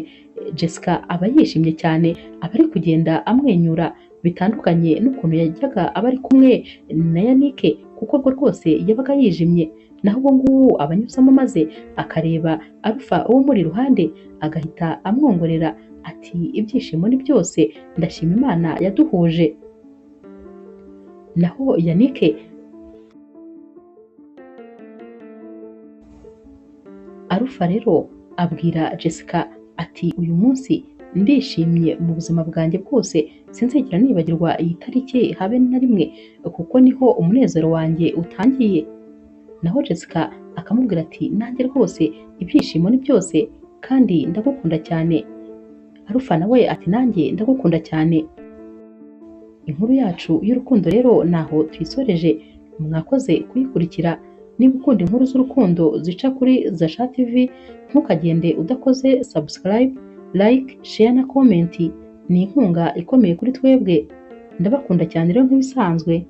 Jessica aba yishimye cyane, aba ari kugenda amwenyura bitandukanye n'ukuntu yajyaga aba ari kumwe na Yannick, kuko bwo rwose yabaga yijimye. Naho ubu ngubu aba anyuzamo maze akareba Alpha uwo muri iruhande, agahita amwongorera ati ibyishimo ni byose, ndashima Imana yaduhuje. Naho Yannick Alpha rero abwira Jessica ati uyu munsi ndishimye mu buzima bwanjye bwose, sinzigera nibagirwa iyi tariki habe na rimwe, kuko niho umunezero wanjye utangiye. Naho Jessica akamubwira ati nanjye rwose ibyishimo ni byose kandi ndagukunda cyane. Alpha nawe ati nanjye ndagukunda cyane. Inkuru yacu y'urukundo rero naho tuyisoreje, mwakoze kuyikurikira. Niba ukunda inkuru z'urukundo zica kuri Zasha TV, ntukagende udakoze subscribe, like, share na comment. Ni inkunga ikomeye kuri twebwe. Ndabakunda cyane rero nk'ibisanzwe.